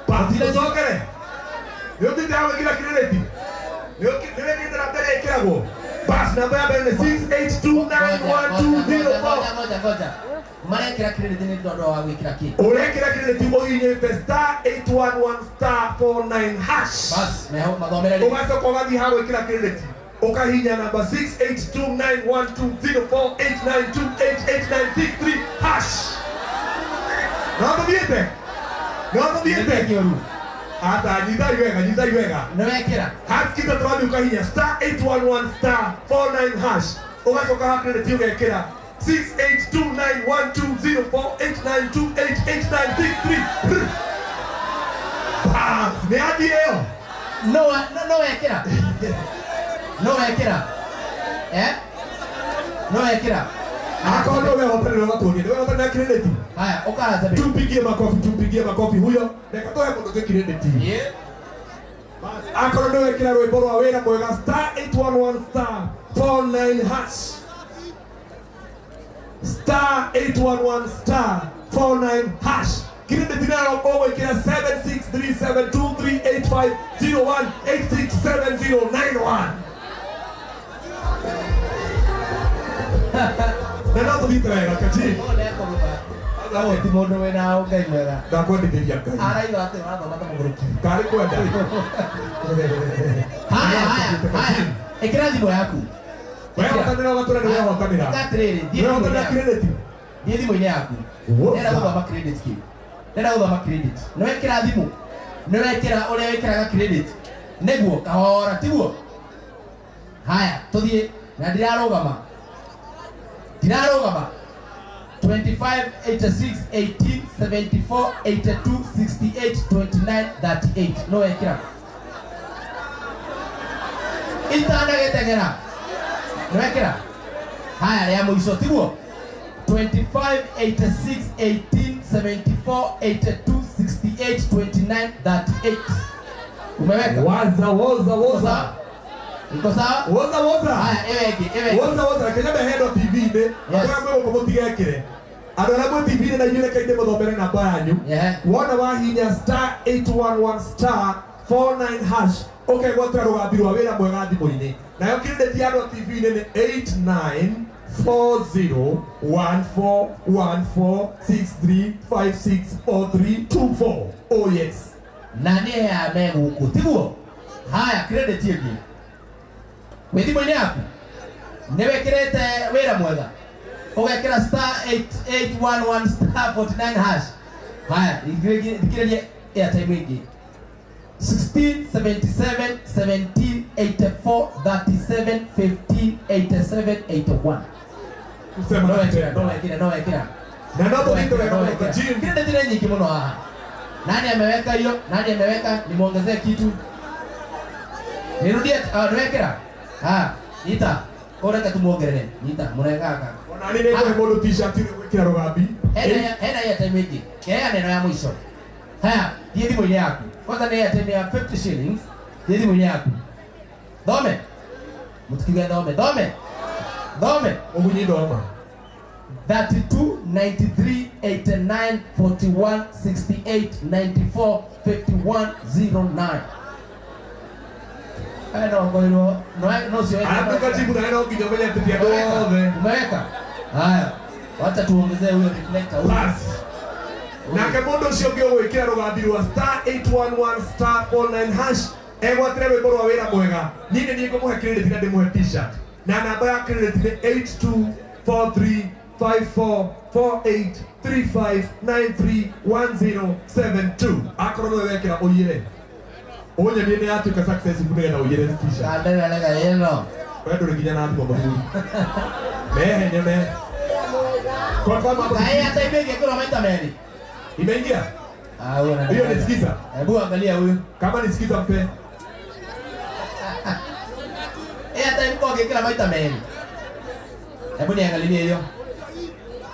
S3: Bas, ũcokere. Nĩ ũthiĩte hau gwĩkĩra credit. Nĩ wĩkĩrĩte na mbere ĩkĩragwo. Bas, namba ya mbere nĩ 68291204.
S2: Ngoja ngoja ngoja. Marekĩra credit nĩ tondũ wa gwĩkĩra kĩ?
S3: Ũrekĩra credit ũhihinyĩte star 811 star 49 hash.
S2: Bas, meho mathomere rĩngĩ.
S3: Ũgacoka ũgathiĩ ha gwĩkĩra credit. Ũkahihinya namba 6829120489288963 hash. No tũthiĩte? No tũthiĩte? Ata, nyitai wega, nyitai wega.
S2: Nĩwekĩra?
S3: Haskiza tũrathiĩ ũkahihinya star 811 star 49 hash. Ũgacoka ha credit ũgekĩra 6829120489288963. Bas, nĩ athiĩ ĩyo.
S2: No no wekĩra. No wekĩra. Eh? No wekĩra.
S3: Akorwo nĩ wehotanĩra ũgatuonia, nĩ wehotanĩra credit.
S2: Haya, ũkara Zebedi.
S3: Tumpigie makofi, tumpigie makofi huyo. Reke tũhe mũndũ ũngĩ credit. Akorwo nĩ wekĩra rwĩmbo rwa wĩra mwega star 811 star 49 hash. Star 811 star 49 hash. Credit nayo ũgwĩkĩra 7637238501867091. Na no tũthiĩte wega kachi.
S2: Ti mũndũ wĩna Ngai mwega.
S3: Ndakwendithĩria Ngai.
S2: Arauga atĩ ũrathoma ta mũgũrũki.
S3: Karĩ kwenda.
S2: Haya haya haya. Ĩkĩra thimũ yaku.
S3: Wehotanĩra ũgatũra nĩ wehotanĩra.
S2: Ĩka atĩrĩrĩ, thiĩ
S3: Wehotanĩra
S2: thimũ-inĩ yaku.
S3: credit.
S2: Thiĩ thimũ-inĩ yaku. Ndĩrenda gũthoma credit kĩ. Ndĩrenda gũthoma credit. Nĩ wekĩra thimũ. Nĩ wekĩra ũrĩa wĩkĩraga credit. Nĩguo kahora tiguo. Haya, tũthiĩ na ndirarũgama. Ndirarũgama. 25 86 18 74 82 68 29 38. No wekĩra. Itanagĩteng'era. Nĩ wekĩra. Haya, rĩa mũico tiguo. 25 86 18 74 82 68 29 38. Umeweka?
S3: Waza woza woza.
S2: Iko sawa?
S3: Woza woza.
S2: Haya, ĩyo ĩngĩ, ĩyo ĩngĩ.
S3: Woza woza, reke nyambe hendwo TV-inĩ.
S2: Yes.
S3: Arĩa mwĩ gũkũ mũtigekĩre. Andũ arĩa mwĩ TV-inĩ na inyuĩ reke ndĩmũthomere namba yanyu. Wona wahinya star 811 star 49 hash ũkegwatĩra rũgambi rwa wĩra mwega thimũ-inĩ. Nayo credit ya andũ a TV-inĩ nĩ 8940141463564324. Oh yes.
S2: Na nĩ ya me gũkũ tiguo. Haya, credit ĩngĩ. Wĩ thimũ-inĩ yaku nĩ wĩkĩrĩte wĩra mwega ũgekĩra star 8811 star 49 hash. Haya, thikĩrĩria airtime ĩngĩ. 16 77 17 84 37 15 87 81.
S3: Kusema
S2: No wekĩra, no wekĩra, no wekĩra.
S3: Na no tũthiĩte wega
S2: No
S3: mũno
S2: wekĩra.
S3: Jim.
S2: Credit nĩ nyingĩ mũno haha. Nani ameweka hiyo? Nani ameweka? Nimuongezee kitu. Nirudie, niwekĩra. Ah, nyita. Koreka tumuongerere. Nyita, mũrengaka.
S3: Ona nĩ nĩngũhe mũndũ t-shirt ĩrĩa gwĩkĩra rũgambi.
S2: Hena airtime ĩngĩ. Kea neno ya mũico. Haya, thiĩ thimũ-inĩ yaku. Kwanza nĩ airtime ya 50 shillings. Thiĩ thimũ-inĩ yaku. Thome. Mũtikiuge thome. Thome. Thome.
S3: Ũgunyi thoma.
S2: 32 93 89 41 68 94 51 09. No ngoirwo no no sio.
S3: Alafu kajibu na no nginya umenye atĩ ti andũ othe.
S2: Umeweka. Haya. Wacha tuongezee huyo reflector huyo.
S3: Bas. Nake mũndũ ũcio ũngĩ ũgwĩkĩra rũgambi rwa star 811 star 49 hash egwatĩre rwĩmbo rwa wĩra mwega. Niĩ nĩ niĩ ngũmũhe credit na ndĩmũhe t-shirt. Na namba ya credit nĩ 8243544835931072. Akorwo nĩwe wekĩra ũiyĩre. Ũnyonie nĩ yatuĩka successful nĩgetha ũiyĩre t-shirt.
S2: Kandera rega ĩno.
S3: We ndũrĩ nginya na thimũ mũthuri. Mehe nyone. Confirm hapo.
S2: Haya hata imeingia maita merĩ.
S3: Imeingia?
S2: Ah, huyo
S3: Hiyo ni sikiza.
S2: Hebu angalia huyu.
S3: Kama ni sikiza mpe.
S2: Hata imko kila maita merĩ. Hebu niangalie hiyo.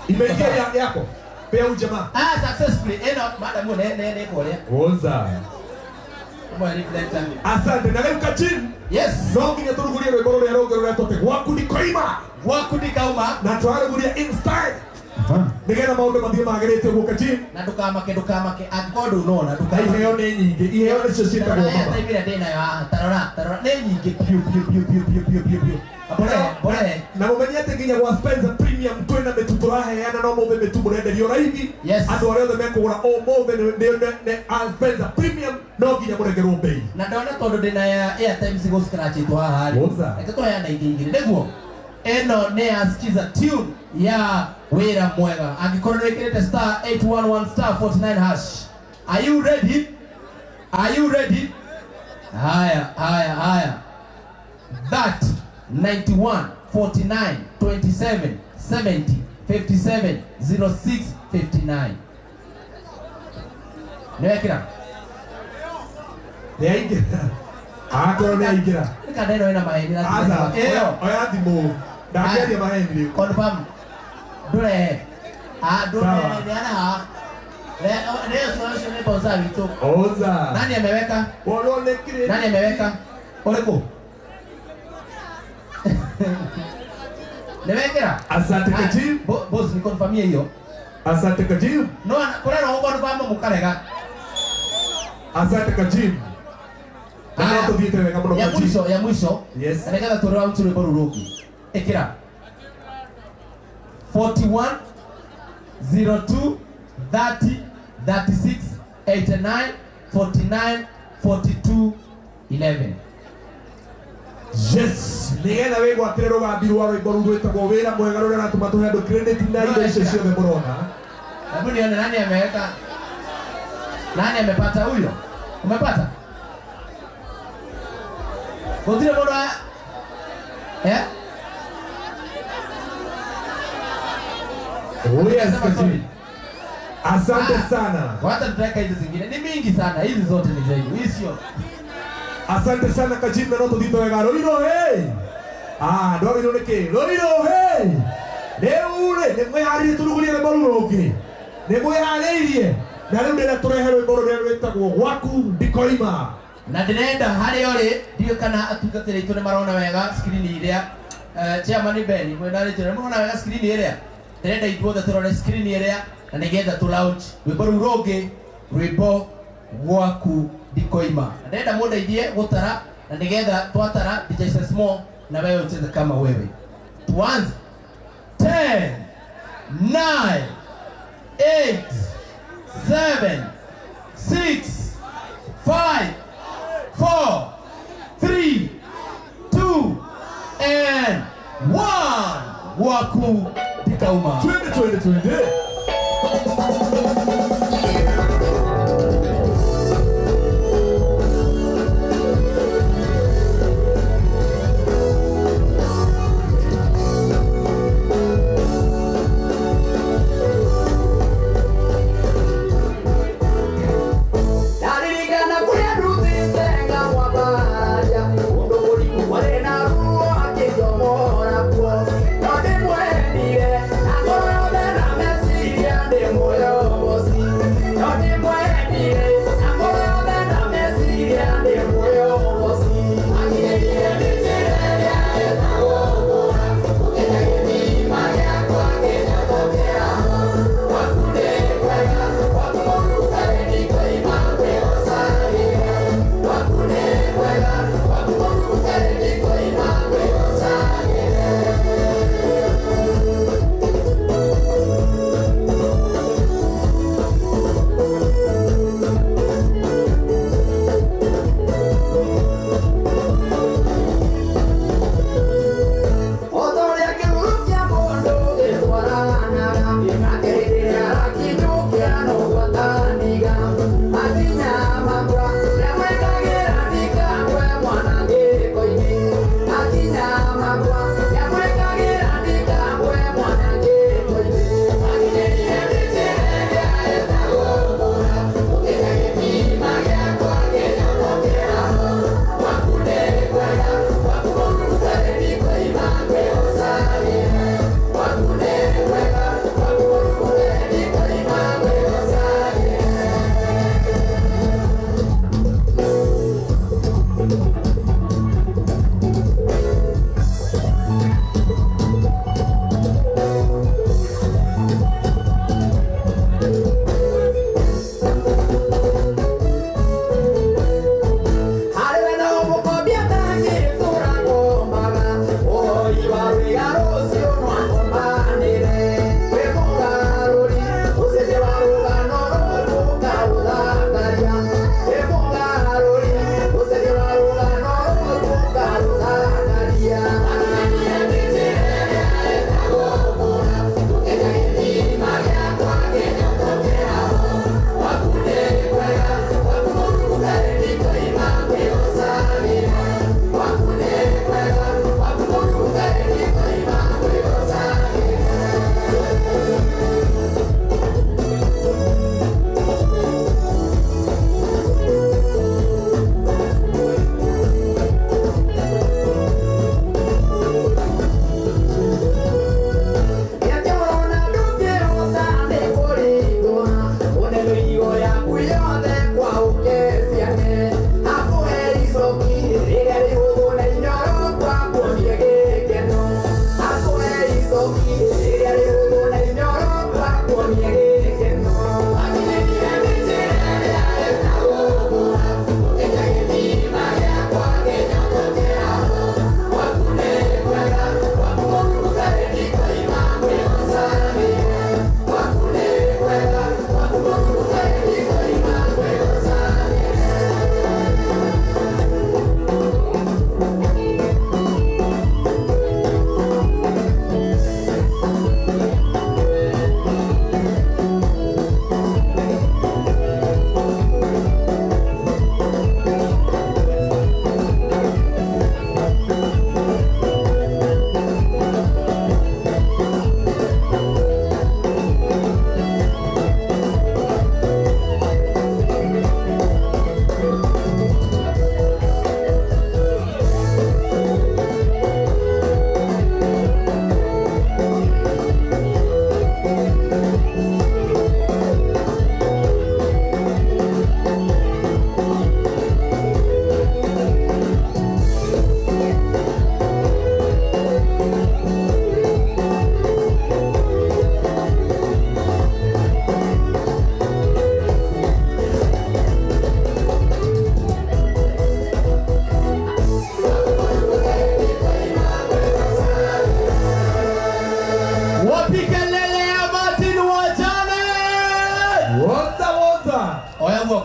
S3: Imeingia yako. Pea huyu jamaa.
S2: Ah, successfully. Eno madam ne kore.
S3: Oza. Asante na leo kachini.
S2: Yes.
S3: No nginya turugurie rwĩmbo rũrĩa rũngĩ rũretwo atĩ gwaku ndikoima.
S2: Gwaku ndikauma.
S3: Na twaruguria in style. Nĩgetha maũndũ mathiĩ magĩrĩte ũguo kachini.
S2: Na ndũkamake angĩkorwo ndũnona ndũkamake.
S3: Iheo nĩ nyingĩ. Iheo nĩcio ciĩtagwo mama.
S2: Tarora ĩrĩa ndĩnayo haha. Tarora tarora nĩ nyingĩ piũ piũ piũ piũ piũ piũ piũ piũ. Bore.
S3: Na mũmenye atĩ nginya gwa Spencer Premium twĩna mĩtu tũraheana no mũthĩ mĩtu mũrenderio raithi.
S2: Yes.
S3: Andũ arĩa othe mekũgũra ũmũthĩ nĩ a Spencer Premium no nginya mũrengerwo bei.
S2: Na ndona tondũ ndĩna ya airtime cigũ scratch haha rĩ. Reke tũheane ingĩ igĩrĩ nĩguo. Ĩno nĩ ya Skiza tune ya wĩra mwega. Angĩkorwo nĩ wĩkĩrĩte star 811 star 49 hash. Are you ready? Are you ready? Haya haya haya. That 91 49 27 70 57 06 59. Nĩwekĩra?
S3: Nĩaingĩra. Akorwo nĩaingĩra.
S2: Kana ĩno ĩna maheni na
S3: Aca,
S2: ĩyo.
S3: Oya thimũ. Ndangĩaria maheni rĩu.
S2: Confirm. Ndũrehe. Ah, ndũrehe nĩ ara. Leo sio nĩ boza witũ.
S3: Oza.
S2: Nani ameweka?
S3: Wonwo nĩ kĩrĩ.
S2: Nani ameweka? Ũrĩkũ? Nimewekera?
S3: Asante Kajim.
S2: Boss ni confirmie hiyo.
S3: Asante Kajim.
S2: No, kuna roho confirm mukarega.
S3: Asante Kajim. Na no tuthiete wega muno
S2: Kajim. Ya mwisho.
S3: Yes.
S2: Na nĩgetha tũrora rwĩmbo rũu rũngĩ. Ĩkĩra. 41 02 30 36 89 49 42 11.
S3: Yes, nĩgetha wĩgwatĩre rũgambi rwa rwĩmbo rũu rwĩtagwo wĩra mwega rũrĩa ratũma tũhe andũ credit na indo icio ciothe mũrona.
S2: Hebu nione nani ameweka. Nani amepata huyo? Umepata? Gũtirĩ mũndũ eh?
S3: Oh yes, Kajim. Asante sana.
S2: Wacha tutaweka hizi zingine. Ni mingi sana. Hizi zote ni zenyu. Hizi sio.
S3: Asante sana Kajim na no tuthiite wega. Rũirũ hey. Ah, ndwagĩrĩirwo nĩ kĩ? Rũirũ hey. Rĩu rĩ, nĩ mwĩharĩirie tũrugurie rwĩmbo rũu rũngĩ? Nĩ mwĩharĩirie? Na rĩu ndĩrenda tũrehe rwĩmbo rũrĩa rwĩtagwo gwaku ndikoima.
S2: Na ndĩrenda harĩa ũrĩ, ndiũĩ kana atungatĩri aitũ nĩ marona wega screen ĩrĩa. Chairman Ben, mwena rĩ, nĩ mũrona wega screen ĩrĩa? Ndĩrenda ithuothe tũrore screen ĩrĩa na nĩgetha tũ launch rwĩmbo rũu rũngĩ, rwĩmbo gwaku ndikoima. Ndĩrenda mũndeithie gũtara na nĩgetha twatara DJ Sesmo na wewe ucheze kama wewe. Tuanze. 10 9 8 7 6 5 4 3 2 and 1. Gwaku ndikauma.
S3: Twende twende twende.
S1: Mwenire, na ngoro yothe na meciria.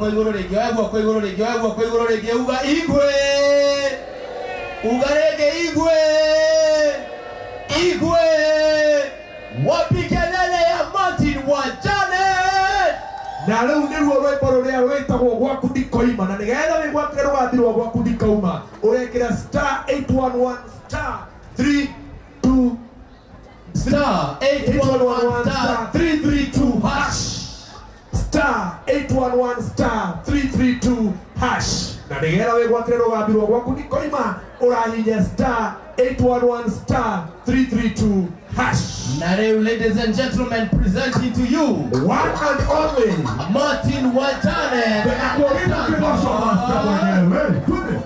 S2: igũrũ rĩngĩ, oya guoko igũrũ rĩngĩ, oya guoko igũrũ rĩngĩ, uga igwe, uga rĩngĩ igwe, igwe. Wapi kelele ya Martin wa Janet?
S3: Na rĩu nĩruo rwĩmbo rũrĩa rwĩtagwo gwaku ndikoima, na nĩgetha wĩgwatĩre rũgambi rwa gwaku ndikauma ũrekĩra star 811 star 32
S2: star 811 star 332 hash,
S3: star 811 star 332 hash, na nĩgetha wĩgwatĩre rũgambi rwa gwaku ndikoima ũrahinya star 811 star 332 hash.
S2: Na rĩu, ladies and gentlemen, presenting to you
S3: one and only
S2: Martin wa Janet.
S3: Mwenyewe. Twende.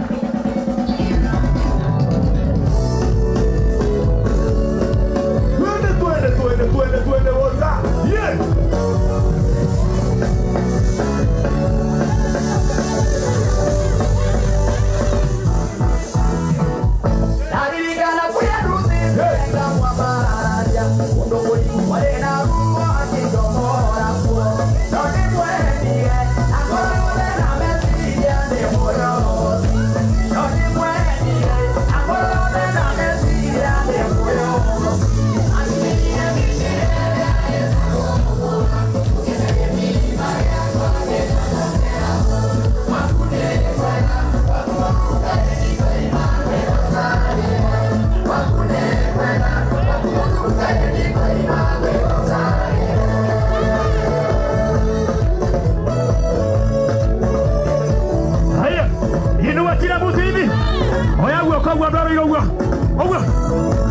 S3: Twende, twende, twende, twende, twende, woza. Yeah.
S1: Naririkana kũrĩa ndutĩte mwambararia ũndũ mũriku warĩ na ruo akĩndomora kuo no ndĩmwendire na ngoro yothe na meciria ndĩ mũyogoci no ndĩmwendire na ngoro yothe na meciria ndĩ mũyogoci. Anjĩrire mĩtĩ ĩrĩa ĩtagũkũra, ũkĩte gĩthima gĩakwa gĩkahotera. Gwaku nĩ kwega, gwaku kaĩ ndikoima kwĩgoca. Gwaku nĩ kwega, gwaku kaĩ ndikoima kwĩgoca.
S11: Haya, inua kila mtu hivi. Oya guoko ũguo andũ arũire ũguo. Ũguo.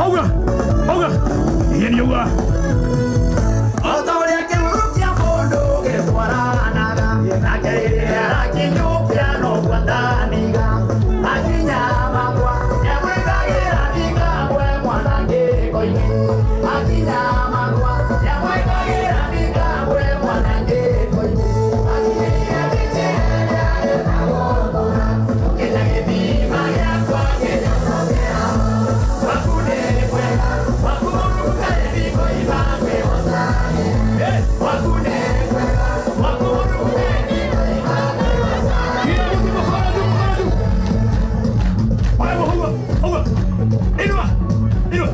S11: Ũguo. Ũguo. Iĩ nĩ ũguo.
S1: O ta ũrĩa kĩruru kĩa mũndũ gĩtwaranaga nake rĩrĩa arakinyũkia noguo ndaniga akinya makwa nĩamwĩkagĩra ndikagwe mwanangĩko-inĩ akinya makwa nĩamwĩkagĩra ndikagwe mwanangĩko-inĩ akinyĩire mĩtĩ ĩrĩa ĩtagwo ngũra ũkĩte gĩthima gĩakwa kĩnyotokera. Gwaku nĩ kwega, gwaku kaĩ ndikoima kwĩhoca. Gwaku nĩ kwega, gwaku kaĩ ndikoima kwĩhoca.
S11: Kila mtu mkono juu, mkono juu. Oya guoko ũguo, ũguo. Inua. Inua.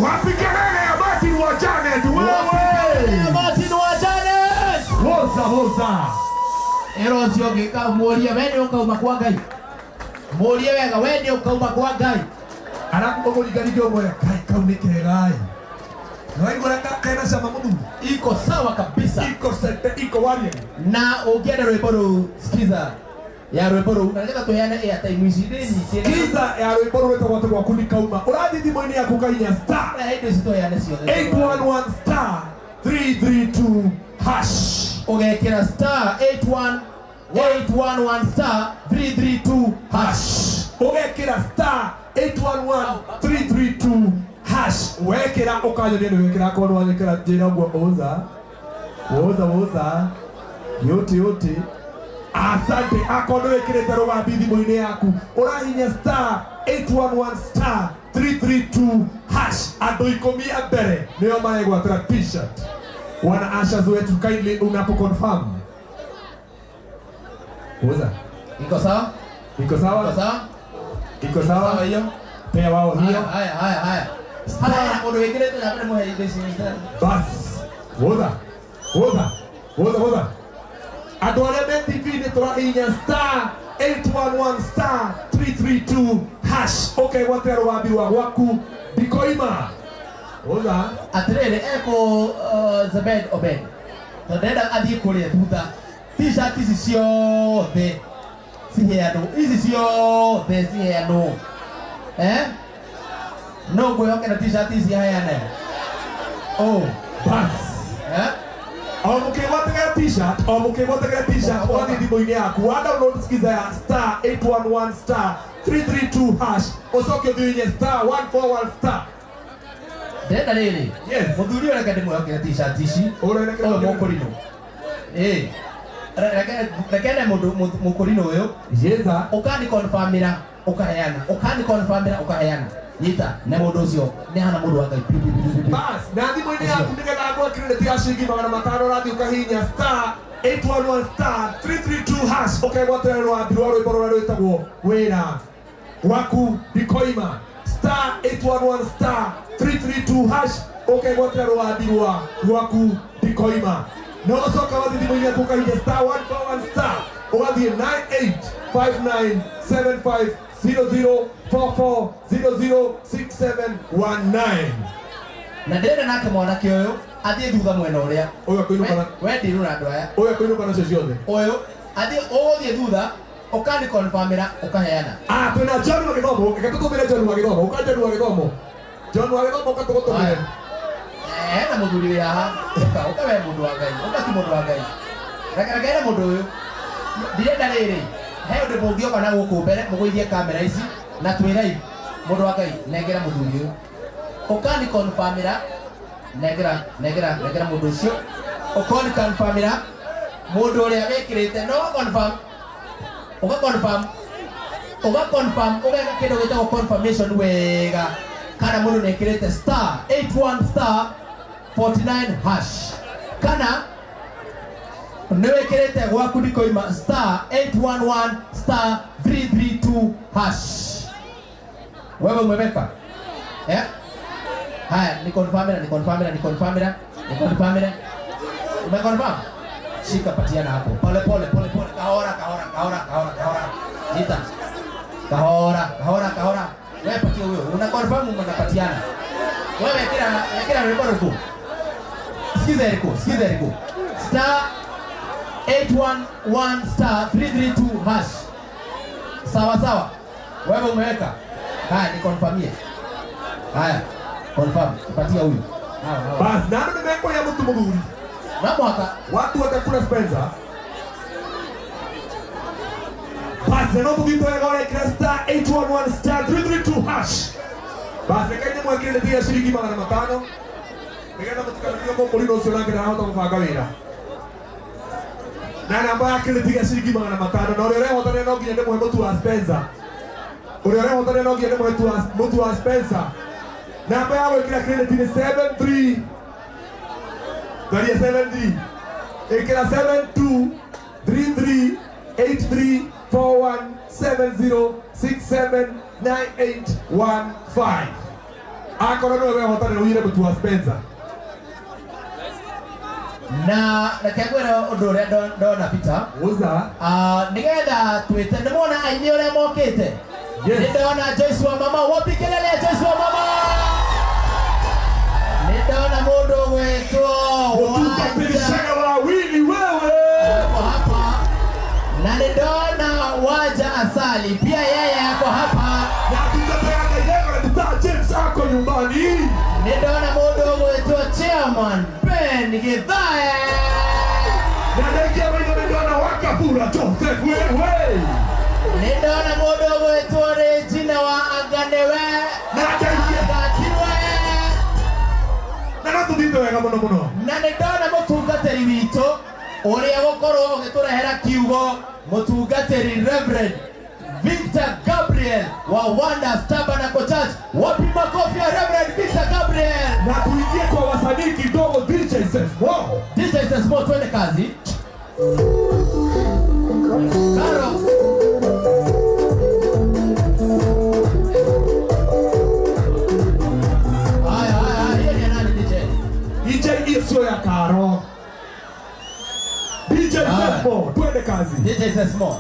S3: Wapi kelele ya Martin wa Janet wewe?
S2: Martin wa Janet.
S3: Woza woza.
S2: Ero ũcio ũngĩ mũrie we nĩ ũkauma kwa Ngai. Mũrie wega we nĩ ũkauma kwa Ngai.
S3: Arakumũringaringa ũmwe kai kau nĩ kegai. Nĩwaigua kena cama mũthuri?
S2: Iko sawa kabisa.
S3: Iko sete, iko waria.
S2: Na ũngĩenda rwĩmbo rũu skiza ya rwĩmbo rũu na nĩgetha tũheane airtime ici nĩ nyingĩ.
S3: Skiza ya rwĩmbo rũu rwĩtagwo atĩ gwaku nĩ kauma. Ũrathiĩ thimũ-inĩ yaku ũkahihinya star
S2: Indo ici tũheane ciothe.
S3: 811 star 332 hash.
S2: Ũgekĩra star 81 811 star 332 hash.
S3: Ũgekĩra star 811 332 hash. Wekĩra ũkanyonia nĩ wekĩra akorwo nĩ wanyĩkĩra njĩra ũguo ũza. Ũza ũza. Yote yote. Asante akorwo nĩ wĩkĩrĩte rũgambi thimũ-inĩ yaku ũrahinya star 811 star 332 hash. Andũ ikũmi a mbere nĩo maregwatĩra t-shirt. Wana ushers wetu kindly unapo confirm. Uza.
S2: Iko sawa?
S3: Iko sawa?
S2: Iko sawa?
S3: Iko sawa?
S2: Sawa hiyo.
S3: Pea wao hiyo.
S2: Haya haya haya. Haya mũndũ wĩkĩrĩte na mbere mũhe indo ici.
S3: Bas. Woza. Woza. Woza woza. Andũ arĩa me TV-inĩ tũrahihinya star 811 star 332 hash ũkegwatĩra rũgambi rwa gwaku ndikoima. Woza.
S2: Atĩrĩrĩ eko Zebed Obed. Tondũ ndĩrenda athiĩ kũrĩa thutha. T-shirt ici ciothe ciheanwo. Ici ciothe ciheanwo. Eh? No ngwĩhokera t-shirt ici aheane. Oh,
S3: bas.
S2: Eh?
S3: O mũkĩgwatĩra t-shirt, o mũkĩgwatĩra t-shirt ũgathiĩ thimũ-inĩ yaku wa download skiza ya star 811 star 332 hash ũcoke ũthiĩ ũhinye star 141 star.
S2: Ndĩrenda rĩrĩ.
S3: Yes.
S2: Mũthuri ũyũ reke ndĩmwĩhokere t-shirt ici.
S3: Ũrĩa
S2: Ũyũ mũkũrinũ. Ĩĩ. Reke ne mũndũ mũkũrinũ ũyũ.
S3: Yeza.
S2: Ũkani confirmĩra ũkaheana. Ũkani confirmĩra ũkaheana. Nyita ne mũndũ ũcio nĩ hana mũndũ wa Ngai.
S3: Bas, na thimũ-inĩ yaku nĩgetha ngwe credit ya ciringi 500 ũrathiĩ ũkahihinya star 811 star 332 hash ũkegwatĩra rũgambi rwa rwĩmbo rũrĩa rwĩtagwo wĩra waku ndikoima. Star 811 star 332 hash ũkegwatĩra rũgambi rwa rwaku ndikoima. Na ũgacoka wathiĩ thimũ-inĩ yaku ũkahihinya star 141 star ũgathiĩ 9859 75 00 44 00 6719.
S2: Na ndĩrenda nake mwanake ũyũ athiĩ thutha mwena ũrĩa.
S3: Ũyũ akũinũka na
S2: We ndirũ na andũ aya.
S3: Ũyũ akũinũka nacio ciothe.
S2: Ũyũ athiĩ ũgũthiĩ thutha ũkani confirmĩra ũkaheana.
S3: Ah, twĩna John wa gĩthomo, reke tũtũmĩre John wa gĩthomo, ũka John wa gĩthomo. John wa gĩthomo ũka tũgũtũmĩre.
S2: Hena mũthuri wĩ haha. Ũka, ũka we mũndũ wa Ngai, ũka ti mũndũ wa Ngai. Reke reke hena mũndũ ũyũ. Ndirenda rĩrĩ, he ũndũ mũngĩoka na gũkũ mbere mũgũithie kamera ici na twĩ live. Mũndũ wa Ngai, nengera mũthuri ũyũ. Ũkani confirmĩra, nengera, nengera, nengera mũndũ ũcio. Ũkani confirmĩra mũndũ ũrĩa wĩkĩrĩte, no confirm. Ũga confirm. Ũga confirm, ũgeka kĩndũ gĩtagwo confirmation wega. Kana mũndũ nĩ ekĩrĩte star 81 star 49 hash. Kana nĩ wĩkĩrĩte gwaku ndikoima star 811 star 332 hash. Wewe umeweka? Eh? Haya, ni confirm ni confirm ni confirm ni confirm. Umeconfirm? Shika patiana hapo. Pole pole pole pole. Kahora kahora kahora kahora kahora. Jita. Kahora kahora kahora. Wewe patia huyo. Una confirm unapatiana. Wewe kila rwimbo ruku. Sikiza Eriko, sikiza Eriko. Star 811 star 332 hash. Sawa sawa. Wewe umeweka. Haya, ni confirmie. Haya, confirm. Patia huyu.
S3: Bas, nani nimeweka ya mtu mzuri.
S2: Na mwaka
S3: watu watakula Spencer. Bas, na nobu gito ya gore star 811 star 332 hash. Bas, nekaine mwekire dia shilingi 500. Nĩgetha mũtikanathiĩ mũkũrinũ ũcio nake ndarahota gũbanga wĩra. Na namba ya credit ya ciringi 500 na ũrĩa ũrehotanĩra no nginya ndĩmũhe mũtu wa Spencer. Ũrĩa ũrehotanĩra no nginya ndĩmũhe mũtu wa Spencer. Namba ya gwĩkĩra credit nĩ 73 tharia 73 ĩkĩra 72 33 83 41 70 67 98 15. Akorwo nĩwe wehotanĩra ũiyĩre mũtu wa Spencer.
S2: Na reke ngwĩre ũndũ ũrĩa ndona Peter.
S3: Uza.
S2: Nĩgetha twĩte nĩmwona aini ũrĩa mokĩte.
S3: Yes.
S2: Nĩ ndona Joyce wa mama, wapi kelele ya Joyce wa mama? Nĩ ndona mũndũ ũgwĩtwo
S3: Mũtungatĩri Shaga wa Winnie wewe.
S2: Ako hapa. Na nĩ ndona Wanja Asali pia yeye ako hapa.
S3: Na tunataka Reverend Sir James ako nyumbani.
S2: Nĩ ndona mũndũ ũgwĩtwo Chairman Ben Githae.
S3: Na ndaingĩa maitho nĩ ndona Wakabura Joseph wewe.
S2: Nĩ ndona mũndũ ũgwĩtwo Regina wa Anganewe.
S3: Na ndaingĩa
S2: Angatiwe.
S3: Na no tũthiĩte wega mũno mũno.
S2: Na nĩ ndona mũtungatĩri witũ ũrĩa gũkorwo ũgĩtũrehera kiugo, mũtungatĩri Reverend Victor Gabriel wa Wonders Tabernacle Church. Wapi makofi ya Reverend Victor Gabriel?
S3: Na tuingie kwa wasanii kidogo, DJ Sesmo.
S2: DJ Sesmo, twende kazi. Karo. Haya, haya, haya, hiyo ni ya nani DJ?
S3: DJ hiyo sio ya Karo. DJ Sesmo, twende kazi.
S2: DJ Sesmo.